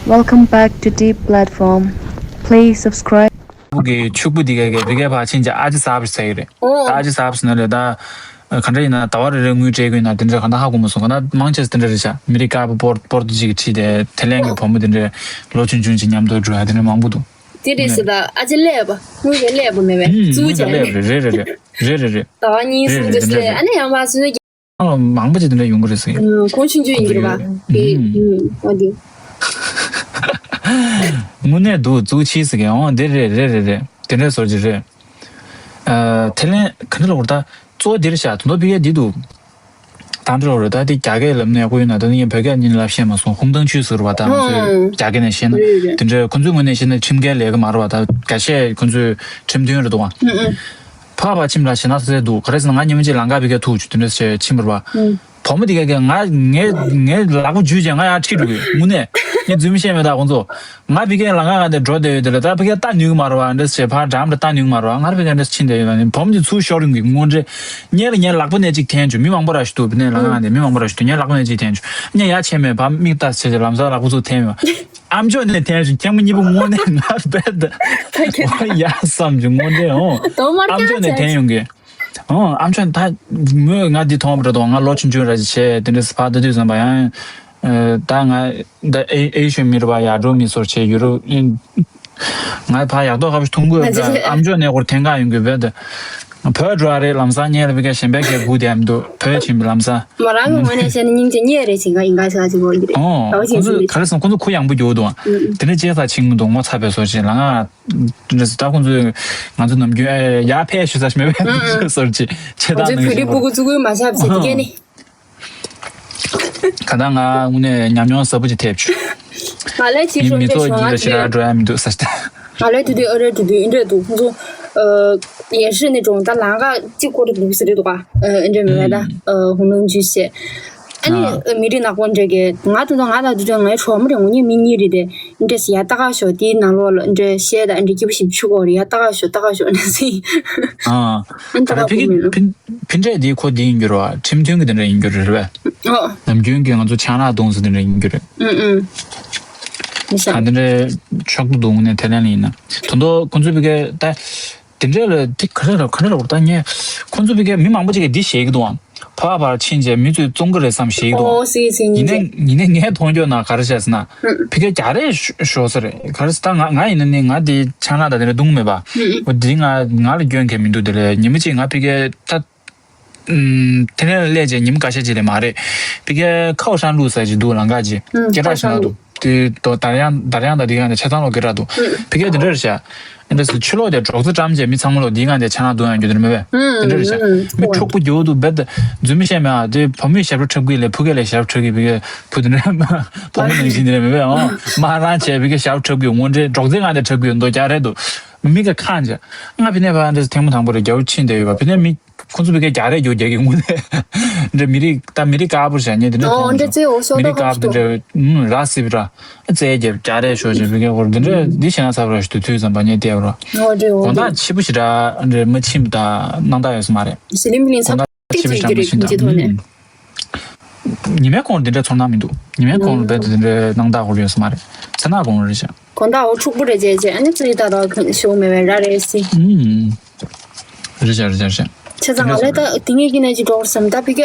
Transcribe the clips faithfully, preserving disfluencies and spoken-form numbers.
Welcome back to Deep Platform. Please subscribe. ཕྲུ་གུ་གི་ཕྲུ་གུ་འདི་ག་གི་བི་གའི་ཕར་ཕྱིན་ཅིག་ཨ་ཅེ་གསར་པ་ཟེར་གི་རེད། ཨོ། ད་ཨ་ཅེ་གསར་པ་ཟེར་ན་རེད་ད། ག་འདྲ་ཡིན་ན་ཟླ་བ་རེ་རེ་དངུལ་སྤྲད་གི་ཡོད་ན་དེ་འདྲ་ག་འདྲ་ཧ་གོ་མ་སོང་། ག་ན་མང་ཆེ་དེ་འདྲ་རེད་ཤག་མི་རིགས་དཀར་པོ་པོར་པོར་ཏུ་ཅིག་གིས་ཁྲིད་དེ་ཐའི་ལན་གྱི་བུ་མོ་དེ་འདྲ་ལོ་ཆུང་ཆུང་ཅིག་མཉམ་དུ་འགྲོ་ཡ་དེ་འདྲ་མང་པོ་འདུག་དེ་རེད་ཟེར་ད་ཨ་ཅེ་ཀླད་པ་དངུལ་གྱི་ཀླད་པ་མེད་པའི་ཨུམ་གཙུག་ཅེས་ཀླད་པ་རེད་རེད་རེད་རེད་རེད་རེད། ཟླ་བ་གཉིས་གསུམ་དུ་སླེབས་ཨ་ནི་ཡང་བ་སུ། ཨ་མང་པོ་ཅིག་དེ་འདྲ་ཡོང་གི་རེད་ཟེར། ཁོང་ཆུང་ཆུང་ཡིན་གྱི་རེད་པ། ཨུམ། ཨུམ། ཨ་དེ། དངོས་གནས་འདུག་གཙུག་ཆེ་ཟེར་གི་ཨོ་འདི་རེད་རེད་རེད་རེད་དེ་འདྲ་བཟོ་གི་རེད། ཨ་ཐའི་ལན་ག་འདྲ་ལབ་དགོས་རེད་ད། གཙོ་བོ་འདི་རེད་ཤག་དོན་དག་ཕ་གིར་འདི་འདུག་ད་འདྲ་རེད་ད་དེ་རྒྱ་སྐད་ལབ་ན་ཡག་པོ་ཡོད་ན་ད་ནི་ངས་བོད་སྐད་གཉིས་ལབ་ཤེས་མ་སོང་ཧུང་ཏང་ཆུས་ཟེར་བ་ད་ང་ཚོས་ཨང་རྒྱ་སྐད་ནས་བཤད་ན་རེད་རེད། དེ་འདྲ་ཁོ་ཚོའི་ངོས་ནས་བཤད་ན་ཁྲིམས་འགལ་ལས་ཀ་མ་རེད་བ་ད་འགའ་ཤས་ཁོ་ཚོས་ཁྲིམས་མཐུན་རེད་འདུག་བ། ཨང་ཨང་། ཕ་བ་ཁྱིམ་ལ་ཞེ་ན་ཟེར་འདུག་ག་རེ་ཟེར་ན་ང་ཉི་མ་གཅིག་ལམ་ཁ་བི་ག་ཐུག་བྱུང་དེ་འདྲ་བྱས་ཕྱིན་པ་རེད་བ། ཨང་། བུ་མོ་དེ་ག་གིས་ང་ངའི་ངའི་ལག་པ་འཇུས་བྱས་ང་ཡར་ཁྲིད་འགྲོ་གི་དངོས་གནས་ངས་རྫུན་མ་བཤད་མེད་ད་ཁོང་ཚོ། ང་བི་གའི་ལམ་ཁ་ག་འདི་འགྲོ་བསྡད་ཡོད་དེ་ལ་ད་བི་གའི་ལྟ་ནུས་ཀྱི་མ་རེད་བ་འདྲ་བྱས་ཕར་འགྲམ་ལ་ལྟ་ནུས་ཀྱི་མ་རེད་བ་ང་ར་བི་གའི་འདྲ་ཕྱིན་བསྡད་ཡོད་ལ་ནི་བུ་མོ་དེ་ཚུར་ཤོར་ཡོང་གི་དངོས་འབྲེལ། ངས་ལ་ངའི་ལག་པ་ནས་གཅིག་འཐེན་བྱུང་མི་མང་པོ་ར་ཞིག་འདུག་བི་ནས་ལམ་ཁ་ག་འདི་མི་མང་པོ་ར་ཞིག་འདུག་ངས་ལག་པ་ནས་གཅིག་འཐེན་བྱུང་ངས་ཡར་ཆས་མེད་བ་མིག་ལྟ་བྱས་བྱས་ལམ་སང་ལག་པ་ཚུར་འཐེན་ཡོང་། ཨ་མཆོག་ནས་འཐེན་བྱུང་ཁྱེད་མོ་གཉིས་པོ་དངོས་གནས་ང་རྦད་དེ་ཨོ་ཡ་བསམ་བྱུང་དངོས་འབྲེལ་ཨོ། དོ་མར་ཨ་མཆོག་ཀྱང་ནས་བྱས་འཐེན་ཡོང་གི་ཨོ་ཨ་མཆོག་ད་མོས་ང་འདི་མཐོང་བ་རེད་དོ་ང་ལོ་ཆུང་ཆུང་ར་ཅིག་བྱས་དེ་འདྲས་ཕར་ལྟ་དུས་ཙམ་པ་ཡང་ད་ང་ད་ཨེ་ཨེ་ཤི་ཡ་མི་རེད་བ་ཡར་འགྲོ་མི་སོར་བྱས་ཡུ་རོབ་ང་ཕར་ཡག་ཐོག་ཁ་བ་ཐུང་གོས་ཨ་མཆོག་ནས་སྐོར་འཐེན་ག་ཡོང་གི་རྦད་དེ། བོད་འགྲོ་བ་རེད་ལམ་སང་ཉལ་ལ་བི་ག་གཞན་པའི་སྐད་སྒུག་བསྡད་མི་འདུག་བོད་ཕྱིན་པའི་ལམ་སང་། མོ་རང་གི་ངོས་ནས་བཤད་ན་སྙིང་རྗེ་བརྙས་རེད་ཅིང་ག་ཡིན་ག་ཤ་ཅིག་གོ་ཡི་རེད། ཨོ། ད་བ་ཁོང་ཅིག་ཚོས་ཅིག་ག་རེ་སོང་ཁོང་ཚོ་ཁུ་ཡངས་པོ་རྒྱུག་འདུག་དེ་ནས་ཅེས་ས་ཆིང་མི་འདུག་ངོ་ཚ་བའི་སོ་ཅིག་ལ་ང་། འདི་ད་ཁོང་ཚོས་ང་ཚོ་ནམ་རྒྱུན་ཨེ་ཡར་ཕེབས་ཞུ་ས་ཞིག་མེད་པས་སོར་ཅིག་ཆེ་ང་ད་ཚོའི་ནང་བོད་རིགས་བཞིན་པུ་གུ་ཙུ་གུའི་མ་ཤབ་ཟེར་དེ་སྐད་ནི། ག་ད་ང་དངོས་གནས་ཉམས་མྱོང་ཟབ་པོ་ཅིག་ཐེབས་བྱུང་། ང་ལས་ཅིག་མི་ཤོར་མི་ཚོགས་ཅིག་ལ་ཞེ་དྲག་འགྲོ་ཡ་མི་འདུག་ས་ཞིག་ད། ང་ལས་དུས་དུས་ཨ་རེ་དུས་དུས་ཨིན་འདྲས་འདུག་ཁོང་ཚོ། ཡེ་ཧྲི་ནས་གྲོང་ད་ལང་ཀ་གཅིག་སྐོར་དུ་འདུག་ཟེར་རེད་འདུག་ག་ཨིན་འདྲས་མེད་པ་ད་ཧུང་ལུང་ཇུས་བཤད། ཨ་ནི་མི་རིགས་ནག་པོ་འདྲས་ཀྱི་ང་དུ་ད་ང་ད་དུ་ད་ངའི་གྲོགས་མོ་རེད་ངོ་ཉིད་མི་གཉིས་རེད་དེ་ཨིན་འདྲས་ཡ་ལྟ་ག་ཤོག་དེའི་ནང་ལོགས་ལ་ཨིན་འདྲས་བཤད་ད་ཨིན་འདྲས་སྐྱིད་པོ་ཞིག་ཆུ་གོ་རེད་ཡ་ལྟ་ག་ཤོག་ལྟ་ག་ཤོག་ཨིན་འདྲས་ཟེར། ཨ་ད་ལྟ་ཕི་གི་ཕི་ཕི་འདྲས་དེའི་ཁོ་དེ་ཡིན་རྒྱུ་རེད་བ་ཁྲིམས་མཐུན་གྱི་དེ་འདྲས་ཡིན་རྒྱུ་རེད་བས། ཨོ། ནམ་རྒྱུན་གྱི་ང་ཚོ་ཆང་རག་བཏུང་ས་དེ་འདྲས་ཡིན་རྒྱུ་རེད། ཨུ་ཨུ། མི་ཤ། ད་དེ་འདྲའི་ཕྱོགས་བསྡུ་འདུག་ནས་དེ་ལན་ལ་ཡིན་ན། དོན་དུ་ཁོང་ཚོའི་བི་གའི་ད། དེ་འདྲའི་ལ་དེ་ག་རེ་ལ་ག་རེ་ལ་ད་ངས་ཁོང་ཚོའི་བི་གའི་མི་མང་པོ་ཅིག་གིས་འདི་བཤད་ཀྱི་འདུག་ཨང་། ཕ་བར་ཕྱིན་རྗེས་མི་ཚོས་བཙོང་གི་རེད་བསམ་བཤད་ཀྱི་འདུག་ཨང་། ཨོ་སི་སི་ཡིན་ནས་ཡིན་ནས་ངས་མཐོང་རྒྱུ་ན་ག་རེ་བཤད་ཟེར་ན། ཨུ། བི་གའི་རྒྱ་རེད་ཤོ་ཤོ་ས་རེད་ག་རེ་ཟེར་ད་ང་ང་ཡིན་ན་ནི་ང་དེ་ཆང་རག་ད་དེ་འདྲ་བཏུང་མེད་པ། ཨུ་ཨུ། འོ་འདི་ང་ང་ལ་སྐྱོན་གང་མི་འདུག་དེ་ལས་ཉི་མ་གཅིག་ང་བི་གའི་ད། ཨུམ། དེ་ནས་སླེབས་རྗེས་ཉིན་མོ་ཁ་ཤས་ཅིག་ལས་མ་རེད། ཕ་གིའི་ཁའོ་ཧྲན་ལུའུ་ཟེར་ཅིག་འདུག་ལམ་ཁ་ཅིག་ཨུམ། སྐད་གྲགས་ཤིག་ན་འདུག་དེ་དོ་དར་དབྱངས་དར་དབྱངས་དང་དེའི་སྒང་དེ་ཆ་ཚང་ལོག་སྐད་གྲགས་འདུག་ཨུམ། ཕ་གིའི་དེ་འདྲ་རེད་ཤག་ཨེ་འདྲ་སུ་ཕྱི་ལོགས་དེ་སྒྲོག་ཙེ་བཀྲམ་རྗེས་མི་ཚང་མ་ལོག་དེའི་སྒང་དེ་ཆང་རག་འཐུང་ཡང་རྒྱུ་དེ་རེད་མེད་པས། ཨུམ། དེ་འདྲ་རེད་ཤག་ཨུམ། མི་འཕྲོག་པོ་རྒྱུ་འདུག་རྦད་དེ་རྫུན་མི་བཤད་མེད་ཨ་དེ་བུ་མོས་ཞབས་བྲོ་འཁྲབ་གི་ལས་ཕ་གི་ལས་ཞབས་བྲོ་འཁྲབ་གི་ཕ་གི་བུ་དེ་འདྲ་བུ་མོ་ནང་བཞིན་དེ་རེད་མེད་པས་ཨོ། མ་རང་བྱས་ཕ་གི་ཞབས་བྲོ་འཁྲབ་གི་དངོས་འབྲེལ་སྒྲོག་ཙེའི་སྒང་དེ་འཁྲབ་གི་འདུག་རྒྱག་རེད་འདུག་མི་ག་ཁང་བྱས། ང་ཕི་ནས་ཕར་འདྲ་ཐེངས་མ་དང་པོ་རེད་རྒྱ་བོ་ཕྱིན་བསྡད་ཡོད་པ་ཕི་ནས་མི། ཁོང་ཚོ་བི་གའི་རྒྱ་རེད་རྒྱུ་རྒྱ་གི་དངོས་གནས། འདྲ་མི་རིགས་ད་མི་རིགས་དཀར་པོ་བྱས་ཉེ་དེ་འདྲ་ཨོ་མཐོང་འདྲ་ཚོའི་འོ་ཤོག་མི་རིགས་དཀར་པོ་དེ་འདྲ་ར་སི་བི་ར། རྫས་རྒྱབ་རྒྱ་རེད་ཤོག་ཅེས་བི་གའི་སྐོར་འདི་འདྲ་འདི་བྱས་ན་ཚར་བ་ར་ཞུ་དུས་དུས་ཙམ་པ་ཉེ་བལྟས་པ་ར། ཨོ་འདྲ་ཨོ་དགོང་དག་འདྲ་ཕྱི་པོ་ཞེ་དྲག་འདྲ་མ་ཕྱིན་པ་ད་སྣང་དག་ཡོད་ས་མ་རེད། ཟི་ལིང་པི་ལིང་ཚ་དགོང་དག་ཏིག་ཕྱི་པོ་ཙམ་ཞེ་གྱི་དྲག་རེད་མ་ཕྱིན་ཁྱིམ་གྱི་ཐོག་ནས། ཉི་མའི་གོང་འདི་འདྲ་ཚོར་སྣང་མི་འདུག་ཉི་མའི་གོང་ལ་རྦད་དེ་འདི་འདྲའི་སྣང་དག་སྐོར་ཡོད་ས་མ་རེད། ཚེ་ནག་གོང་རེད་ཤག་དགོང་དག་འོ་ཕྱུག་པོ་རེད་བྱས་བྱས་ཨ་ནི་ཙི་ཡི་ད་ར་ཤོག་མེད་པའི་ར་རེད་སི། ཨུམ། རེད་ཤག་རེད་ཤག་རེད་ཤག་ཆ་ཚང་ང་ལས་ད་དེ་ངས་ཀྱི་ནས་ཅི་འགྲོ་བསམ་ད་ཕི་ག་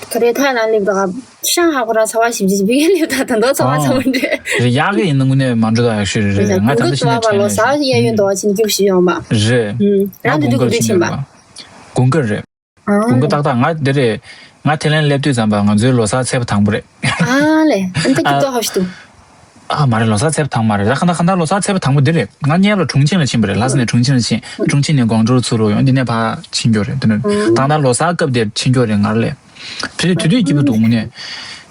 ག་རེ་ཐའི་ལན་སླེབས་ད་ཤང་ཧ་ཁོ་ར་ཚ་བ་ཞིབ་ཅིག་ཕི་ག་སླེབས་ད་ད་འདོ་ཚ་བ་ཚ་བ་འདྲེ། རེད་ཡག་གི་ཡིན་ན་དངོས་གནས་མ་འགྲོ་ད་ཡག་ཤོས་རེད་རེད་ང་ད་ལྟ་ཕྱིན་ནས་ཕྲན་ལོ་ས་ཡ་ཡོད་འདོ་བ་ཕྱིན་སྐྱུག་ཞིག་ཡོང་བ། རེད། རང་དུ་དུ་གུ་དུ་ཕྱིན་པ། དགུན་ཁ་རེད། དགུན་ཁ་ཏག་ཏག་ང་འདི་རེད། ང་ཐའི་ལན་སླེབས་དུས་ཙམ་པ་ང་ཚོའི་ལོ་གསར་ཚེས་པ་དང་པོ་རེད། ཨ་ལེ། ཨ་ནི་ད་ཀྱི་ཏོ་ཧོ་ཤི་ཏུ། ཨ་མ་རེད་ལོ་གསར་ཚེས་པ་དང་མ་རེད་ད་ག་ད་ག་ད་ལོ་གསར་ཚེས་པ་དང་པོ་འདི་རེད། ང་སྔོན་ལ་གྲོང་ཆེན་ལ་ཕྱིན་པ་རེད། ལྷ་ས་ནས་གྲོང་ཆེན་ལ་ཕྱིན། གྲོང་ཆེན་ནས་ཀོང་ཀྲོའུ་ཚུར་ལོག་ཡོང་འདི་ནས་ཕར་ཕྱིན་རྒྱུ་རེད་འདི་ནས། ད་ད་ལོ་གསར་སྐབས་དེར་ཕྱིན་རྒྱུ་རེད་ང་ལས། དེ་དུས་དུས་སྐྱིད་པོ་འདུག་ངུ་ནས།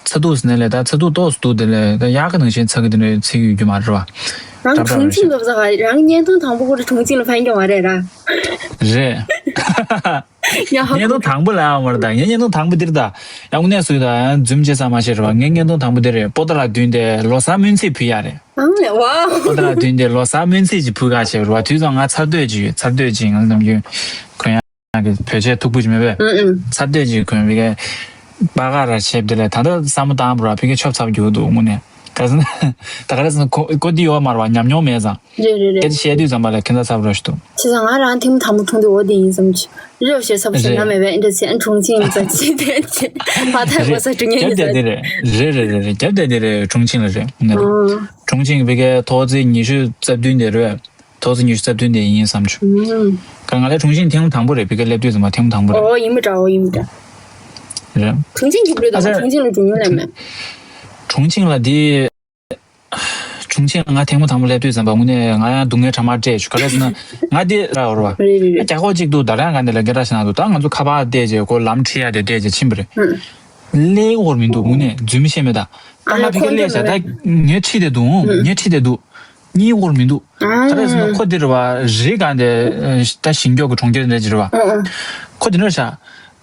ཚ་གདུག་ཟེར་ནས་ལས་ད་ཚ་གདུག་ཏོག་ཙམ་འདུག་དེ་ལས་ད་ཡག་གི་ནང་བཞིན་ཚ་གི་དེ་འདྲ་ཚིག་ཡོད་རྒྱུ་མ་རེད་བ། རང་གྲོང་ཆེན་སྐབས་ས་རང་བརྙན་ཐུང་དང་པོ་ཁོ་རང་གྲོང་ཆེན་ལ་ཕན་གྱི་མ་རེད་ར། རེད། ཡ་ཧ་བརྙན་ཐུང་དང་པོ་ལ་ཡང་མ་རེད་ད་ངའི་བརྙན་ཐུང་དང་པོ་འདིར་ད། ཡང་དངོས་གནས་སུ་ད་ཡང་རྫུན་བྱེད་ས་མ་ཤེས་རེད་བ། ངའི་བརྙན་ཐུང་དང་པོ་འདི་རེད། པོ་ཏ་ལ་བདུན་དེ་ལོ་གསར་སྨོན་ཚིག་ཕུལ་ཡ་རེད། ཨང་ལེ་ཝའོ། པོ་ཏ་ལ་བདུན་དེ་ལོ་གསར་སྨོན་ཚིག་ཅིག་ཕུལ་ག་བྱས་རེད་བ། དུས་ཚོད་ང་ཚར་སྡོད་ཅིག་ཡོད་ཚར་སྡོད་ཅིག་ང་ནམ་རྒྱུན་གོན་ཡ་གི་བོད་ཆས་མཐུག་པོ་ཅིག་མེད་པས། ཨུ་ཨུ། ཚར་སྡོད་ཅིག་གོན་བི་གའི་པ་ག་ར་བྱས་དེ་ལས་ད་ལྟ་བསམ་བློ་བཏང་བ་ར་བི་གའི་ཆོབ་ཚབ་རྒྱུ་འདུག་དངོས་གནས། ག་ཟེར་ན་ད་ག་རེ་ཟེར་ན་ཁོ་ཁོ་འདི་ཡོད་མ་རེད་བ། ཉམས་མྱོང་མེད་ཙང་། རེད་རེད་རེད། སྐད་ཆ་བཤད་དུས་ཙམ་པ་ལ་ཁྱད་མཚར་ཚ་པོ་རེད་ཤི་འདུག་བྱས་ཙང་ང་རང་ཐེངས་མ་དང་པོ་མཐོང་དུས་འོ་དེ་ཡིན་བསམ་གྱི། རེད་ཞེས་ཚ་པོ་ཞེ་དྲག་མེད་པས། ཨེ་འདྲ་ཟེར། ཨ་གྲོང་ཆིང་ཡིན་ས་ཅི་དེ་ཅི་མ་ཐག་གོ་ས་གྲུ་ཉན་ཡིན་ས། རྒྱབ་བསྡད་དེ་རེད། རེད་རེད་རེད་རེད། རྒྱབ་བསྡད་དེ་རེད། གྲོང་ཆིང་ལ་རེད། ཨང་། གྲོང་ཆིང་བི་ཀའི་ཐོག་བརྩེགས་ཉི་ཤུ་རྩ་བདུན་དེ་རེད། ཐོག་བརྩེགས་ཉི་ཤུ་རྩ་བདུན་དེ་ཡིན་བསམ་བྱུང་། ཨང་། ང་ལ་གྲོང་ཆིང་ཐེངས་མ་དང་པོ་རེད། བི་ཀའི་སླེབས་དུས་ཙམ་པ་ཐེངས་མ་དང་པོ་རེད། ཨོ་ཡིན་མི་འདྲ། ཨོ་ཡིན་མི་འདྲ། རེད། གྲོང་ཆིང་གི་བློས་ཨ་དང་ཙི། གྲོང་ཆིང་ལ་འགྲོ་མྱོང་ལ་མེད། གྲོང་ཆིང་ལ་དེ། གྲོང་ཆིང་ལ་ང་ཐེངས་མ་དང་པོ་སླེབས་དུས་ཙམ་པ་དངོས་གནས་ང་ཡང་སྡུག་བསྔལ་གྲང་མ་སྤྲད་བྱུང་། ག་རེ་ཟེར་ན་ང་དེ་ར་འོར་བ། རེད་རེད་རེད། རྒྱ་ཁོག་གཅིག་ཏུ་ད་རང་ག་ནས་ལ་སྐད་གྲགས་ཤིག་ན་འདུག་ད་ང་ཚོ་ཁ་པར་བལྟས་རྗེས་ཁོ་ལམ་ཁྲིད་ཡ་དེ་བལྟས་རྗེས་ཕྱིན་པ་རེད། ཨང་། ལས་འོར་མི་འདུག་དངོས་གནས་རྫུན་མི་བཤད་མེད་ད། ཨ་ད་ང་ཕ་གིར་སླེབས་ཤག་ད་ངས་ཁྲིད་བསྡད་འདུག་ངས་ཁྲིད་བསྡད་འདུག་གཉིད་འོར་མི་འདུག་ཨ་ག་རེ་ཟེར་ན་ཁོ་འདི་རེད་བ། རི་སྒང་དེ་ད་ཞིང་འབྲོག་གི་གྲོང་ཁྱེར་འདྲ་ཅིག་རེད་བ། ཨ་ཨ། ཁོ་འདི་འདྲ་ཤག་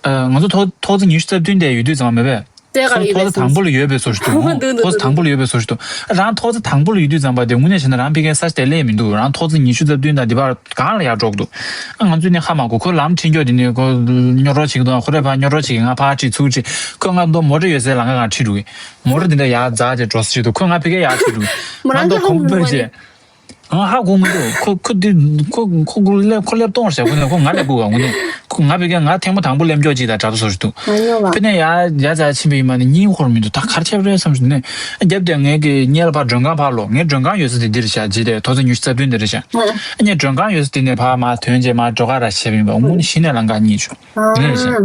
ང་ཚོ་ཐོག་ཐོག་བརྩེགས་ཉི་ཤུ་རྩ་བདུན་དེ་ཡོད་དུས་ཙམ་པ་མེད་པས། ཐོག་བརྩེགས་དང་པོ་ལ་ཡོད་པའི་བཟོ་ཞིག་འདུག་ཐོག་བརྩེགས་དང་པོ་ལ་ཡོད་པའི་བཟོ་ཞིག་འདུག་རང་ཐོག་བརྩེགས་དང་པོ་ལ་ཡོད་དུས་ཙམ་པ་དེ་དངོས་གནས་བྱས་ན་རང་ཕ་གིའི་ས་ཆ་དེ་སླེབས་མི་འདུག་རང་ཐོག་བརྩེགས་ཉི་ཤུ་རྩ་བདུན་དང་འདི་བར་སྒང་ལ་ཡར་འགྲོ་གི་འདུག་ཨ་ང་ཚོས་ནི་ཧ་མ་གོ་ཁོ་ལམ་ཁྲིད་མགྱོགས་དེ་ནས་ཁོ་རྙོག་རོ་བྱེད་ཀྱི་འདུག་ཁོ་རེ་ཕར་རྙོག་རོ་བྱེད་ཀྱི། ང་ཕར་ཁྲིད་ཚུར་ཁྲིད། ཁོས་ང་ཚོ་མོ་ཊ་ཡོད་སའི་ལམ་ཁ་སྒང་ཁྲིད་འགྲོ་གི་མོ་ཊ་དེ་འདྲ་ཡར་འཛེགས་བྱས་འགྲོ་ས་ཞིག་འདུག་ཁོས་ང་ཕ་གིར་ཡར་ཁྲིད་འགྲོ་གི་ང་ཚོ་ཁོམ་པར་བྱས། ང་ཧ་གོ་མི་འདུག་ཁོ་ཁོ་འདི་ཁོ་ཁོ་ཁོ་སླེབས་ཁོ་སླེབས་གཏོང་བར་བྱ། ཁོ་ནས་ཁོ་ང་ལ་སྒུག་ག་ངུ་ནས་ཁོ་ང་བི་ཀའི་ང་ཐེངས་མ་དང་པོ་སླེབས་མགྱོགས་ཅིག་དང་འདྲ་པོ་བཟོ་ཞིག་འདུག་ང་ཉོ་བ། ཕི་ནས་ཡ་ཡ་ཙ་ཕྱིན་པ་ཡིན་མ་ནི་གཉིད་ཁོར་མི་འདུག་ད་གར་ཆགས་རེད་བསམ་ཞིག་ནས་རྒྱབ་དེ་ངའི་གི་གཉེར་ཕར་མགྲོན་ཁང་ཕར་ལོག་ངའི་མགྲོན་ཁང་ཡོད་ས་དེ་འདིར་བཞག་ཇི་དེ་ཐོག་བརྩེགས་ཉི་ཤུ་རྩ་བདུན་འདིར་བཞག་ཨ་ངའི་མགྲོན་ཁང་ཡོད་ས་དེ་ནས་ཕར་མར་ཐོན་རྗེས་མར་འགྲོ་ག་ར་བྱས་པ་ཡིན་པ་དངོས་གནས་གཞི་ནས་ལམ་ཁ་གཉིད་བྱུང་། དེ་ནས་བཞག་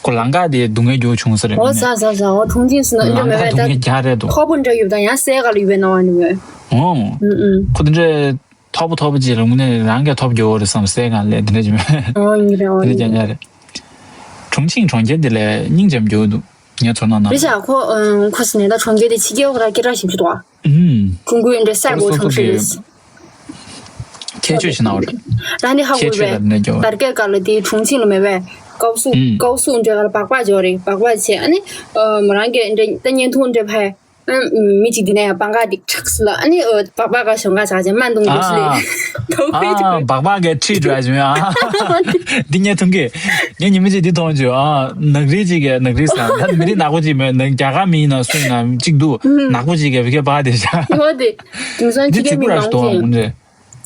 ཁོ་ལམ་ཁ་དེ་སྡུག་བསྔལ་རྒྱུ་བྱུང་ས་རེད། ཨོ་ཟ་ཟ་ཟ། ཨོ་གྲོང་ཆིང་ཟེར་ན་འདི་འདྲ་མེད་པས། ད་ཁོ་པོ་འདྲ་ཡོད་པ་དང་ཡང་སའི་ག་ལ་ཡོད་པའི་སྣང་བ་འདྲ་མེད། ཨོ། ཨུ་ཨུ། ཁོ་དེ་འདྲའི་མཐོ་པོ་མཐོ་པོ་ཅིག་ལ་དངོས་གནས་རང་གིས་ཐོབ་རྒྱུ་རེད་བསམ་སའི་སྒང་ལས་དེ་འདྲ་ཅིག་མེད། ཨོ་ཡིན་རེད། ཨོ་དེ་འདྲ་ཡིན་རྐྱང་རྐྱང་རེད། གྲོང་ཆིང་གྲོང་ཁྱེར་འདི་ལས་སྙིང་རྗེ་མོ་རྒྱུ་འདུག་ངས་ཚོར་སྣང་གནང་རེད་བྱ། ཁོ་ཁོ་ཟེར་ནས་ད་གྲོང་ཁྱེར་དེ་ཕྱི་རྒྱལ་ཁོ་ར་སྐད་གྲགས་ཞིབ་ཅིག་འདུག་ཨ། ཨུམ། ཀྲུང་གོའི་འདྲ་ས་གོ་ཁོ་ཚོ་ཚོང་ཤེས་གི་རེད། ཁྱད་ཆོས་ཤིག་ན་བ་རེད། རང་དེ་ཧ་གོ་ཁྱད་ཆོས་བས། ལ་འདྲ་རྒྱུ་བ། དར་གའི་སྐབས་ལ་དེའི་གྲོང་ཆིང་ལ་མེད་པས། ཀའོ་སུ་ཨུམ། ཀའོ་སུ་འདྲ་ག་ལ་སྦག་སྦག་འཇོག་རེད། སྦག་སྦག་བྱས་ཨ་ནི་མོ་རང་གི་འདྲ་ད་བརྙན་ཐུང་འདྲ་ཕ། མི་གཅིག་འདི་ནས་ཡང་པང་ཁ་འདི་ཁྲག་སི་ལ་ཨ་ནི་སྦག་སྦག་ག་ཞོང་ཁ་ཆག་ཅན་མ་འདུང་འདུག་སི་ལེ། ཨ། ཐོག་ཁའི་ཅིག་ཨ་སྦག་སྦག་གི་ཁྲིད་འགྲོ་ཡ་ཅིག་མེད་ཨ། འདི་ངས་མཐོང་གི་ངས་ཉི་མ་ཅིག་འདི་མཐོང་བྱུང་ཨ། ནག་རིལ་ཅིག་གི་ནག་རིལ་ཟེར་ད་མི་རིགས་ནག་པོ་ཅིག་མེད་ནག་རྒྱ་གར་མི་ཡིན་ན་སུ་ཡིན་ན་ཅིག་འདུག་ནག་པོ་ཅིག་གི་བི་ཀའི་པ་དེ་ཤ། ཡོད་དེ། དེང་སང་ཕྱི་རྒྱལ་མི་མང་པོ་ཅིག་ཡིན།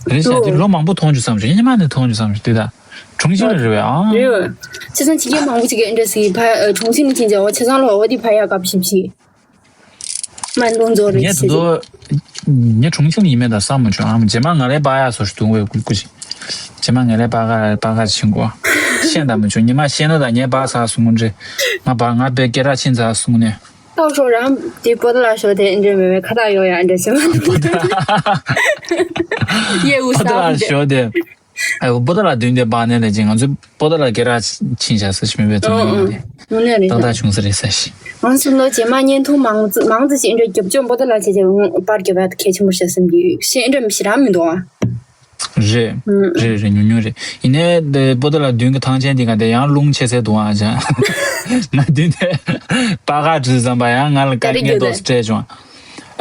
རེད་ཤ་འདི་ལོ་མང་པོ་མཐོང་བྱུང་བསམ་བྱུང་ཉི་མ་ནས་མཐོང་བྱུང་བསམ་བྱུང་དེ་ད་གྲོང་ཆིང་ལ་རེད་བས་ཨ། རེད་བས། ཕྱི་སང་ཕྱི་རྒྱལ་མང་པོ་ཅིག་གི་ཨེ་འདྲ་སི་ཕ་གྲོང་ཆིང་ནས་ཕྱིན་ཅིང་འོ་ཆ་ཚང་ལ་འོ་དེ་ཕ་ཡ་གབ་ཞིབ་ཞིག་མ་འདུང་རྫོགས་རེད་ངས་ཟེར། དེ་ཚོ་ངས་གྲོང་ཆུང་ཡིན་མེད་དང་བསམ་མ་བྱུང་ཨང་། རྗེས་མ་ང་རའི་པགས་ཡག་སོ་ཞིག་འདུག་བས་ཀུ་ཀུ་ཞིག་རྗེས་མ་ང་རའི་པགས་ཡག་པགས་ཡག་ཕྱིན་གོ་ཤེས་དང་མ་བྱུང་ཉི་མ་ཤེས་ན་དང་ངའི་པགས་ཚ་སོང་ངོ་འདྲེ། ང་པགས་ང་པའི་སྐད་གྲགས་ཕྱིན་ཚ་སོང་ནས། ཏོག་ཤོག་རང་དེ་པོ་ཏ་ལ་ཤོག་དེ་འདྲེ་མེད་བས་ཁ་ཏག་ཡོད་ཡ་འདྲེ་ཟེར་མ་འདུག་པོ་ཏ་ཡེ་འུ་པོ་ཏ་ལ་ཤོག་དེ། ཨ་པོ་ཏ་ལ་བདུན་དེ་པགས་ནས་ལས་ཅིང་ང་ཚོའི་པོ་ཏ་ལ་སྐད་གྲགས་ཕྱིན་བཞག་ས་ཞིག་མེད་པའི་ཚོད་ཡོད་དེ། དངོས་གནས་རེད་ཏག་ཏག་ད། བྱུང་ས་རེད་ས་ཞིག་ང་ཚོ་ལོ་རྗེས་མ་བརྙན་ཐུང་མང་ཙི་མང་ཙི་ཅིག་འདྲ་རྒྱབ་ལྗོངས་པོ་ཏ་ལ་བྱས་རྗེས་པར་རྒྱབ་ཡ་གལ་ཆེན་པོ་ཤ་སེམས་ཀྱི་ཤེས་འདྲ་མི་ཤེས་རང་མི་འདུག་ཨ། རེད། རེད་རེད་ཉུང་ཉུང་རེད། ཡིན་ནའི་དེ་པོ་ཏ་ལ་བདུན་གྱི་ཐང་ཆེན་དེ་ག་དེ་ཡང་རླུང་ཆེ་སའི་འདུག་ཨ་ཅང་། ང་བདུན་དེ་པ་ག་བྲིས་ཙམ་པ་ཡང་ང་ལ་དཀའ་ངལ་འདུག་སྤྲད་བྱུང་།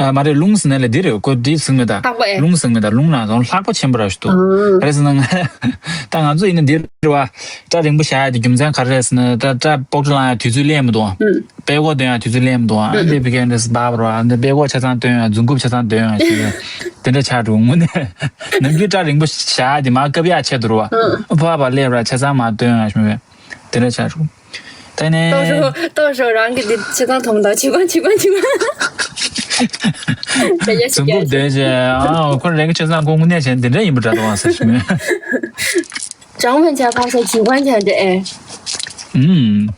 ཨ་མ་རེད་རླུང་ཟེར་ནས་ལས་འདི་རེད་ཀོ་འདི་ཟིན་མེད་ད། ལྷག་པ་ཨེ། རླུང་ཟིན་མེད་ད་རླུང་ནང་ཚོང་ལྷག་པ་ཆེན་པོ་ར་ཞིག་འདུག་ཨང་། ག་རེ་ཟེར་ན་ང་ད་ང་ཚོ་ཡིན་ན་འདི་རེད་བ། སྐྲ་རིང་པོ་བཞག་ཡ་དེ་རྒྱུ་མཚན་ག་རེ་རེད་ཟེར་ན་ད་སྐྲ་སྤོག་ཆུ་བླང་ཡ་དུས་ཚོད་སླེབས་མི་འདུག་ཨང་། ཨུམ། དཔྲལ་ཀོག་འདོན་ཡ་དུས་ཚོད་སླེབས་མི་འདུག་ཨང་། ཨ་འདི་བི་ཀན་འདྲ་སི་བ་བ་ར་ཨ་འདི་དཔྲལ་ཀོག་ཆ་ཚང་འདོན་ཡ་རྫུན་རྐུབ་ཆ་ཚང་འདོན་ཡ་ཞེས་དེ་འདྲ་ཆགས་འགྲོ་ངུ་ནས་ནམ་རྒྱུན་སྐྲ་རིང་པོ་བཞག་ཡ་དེ་མ་བཀབ་ཡ་ཆེ་འདུག་ར་བ། ཨུམ། ཕ་བ་སླེབས་ར་ཆ་ཚང་མ་འདོན་ཡ་ཞུ་མེད་དེ་འདྲ་ཆགས་འགྲོ། ད་ནས། ཏོག་ཤོ་ཏོག་ཤོ་རང་གི་འདི་ཆེ་ཚང་མཐོང་དང་ཆེ་གོན་ཆེ་གོན་ཆེ་གོན། ད་ཡ་ཞིག་ཡ་ཞིག་ཨ་ཁོ་རང་གི་ཆེ་ཚང་ཁོ་དངོས་གནས་བྱས་འདི་འདྲ་ཡིན་པ་འདྲ་འདུག་ཨ་ཟེར་ཞུ་མེད། ཅང་ཕན་ཆ་ཁ་ཤས་ཆེ་གོན་ཆ་འདྲ་ཨེ། ཨུམ།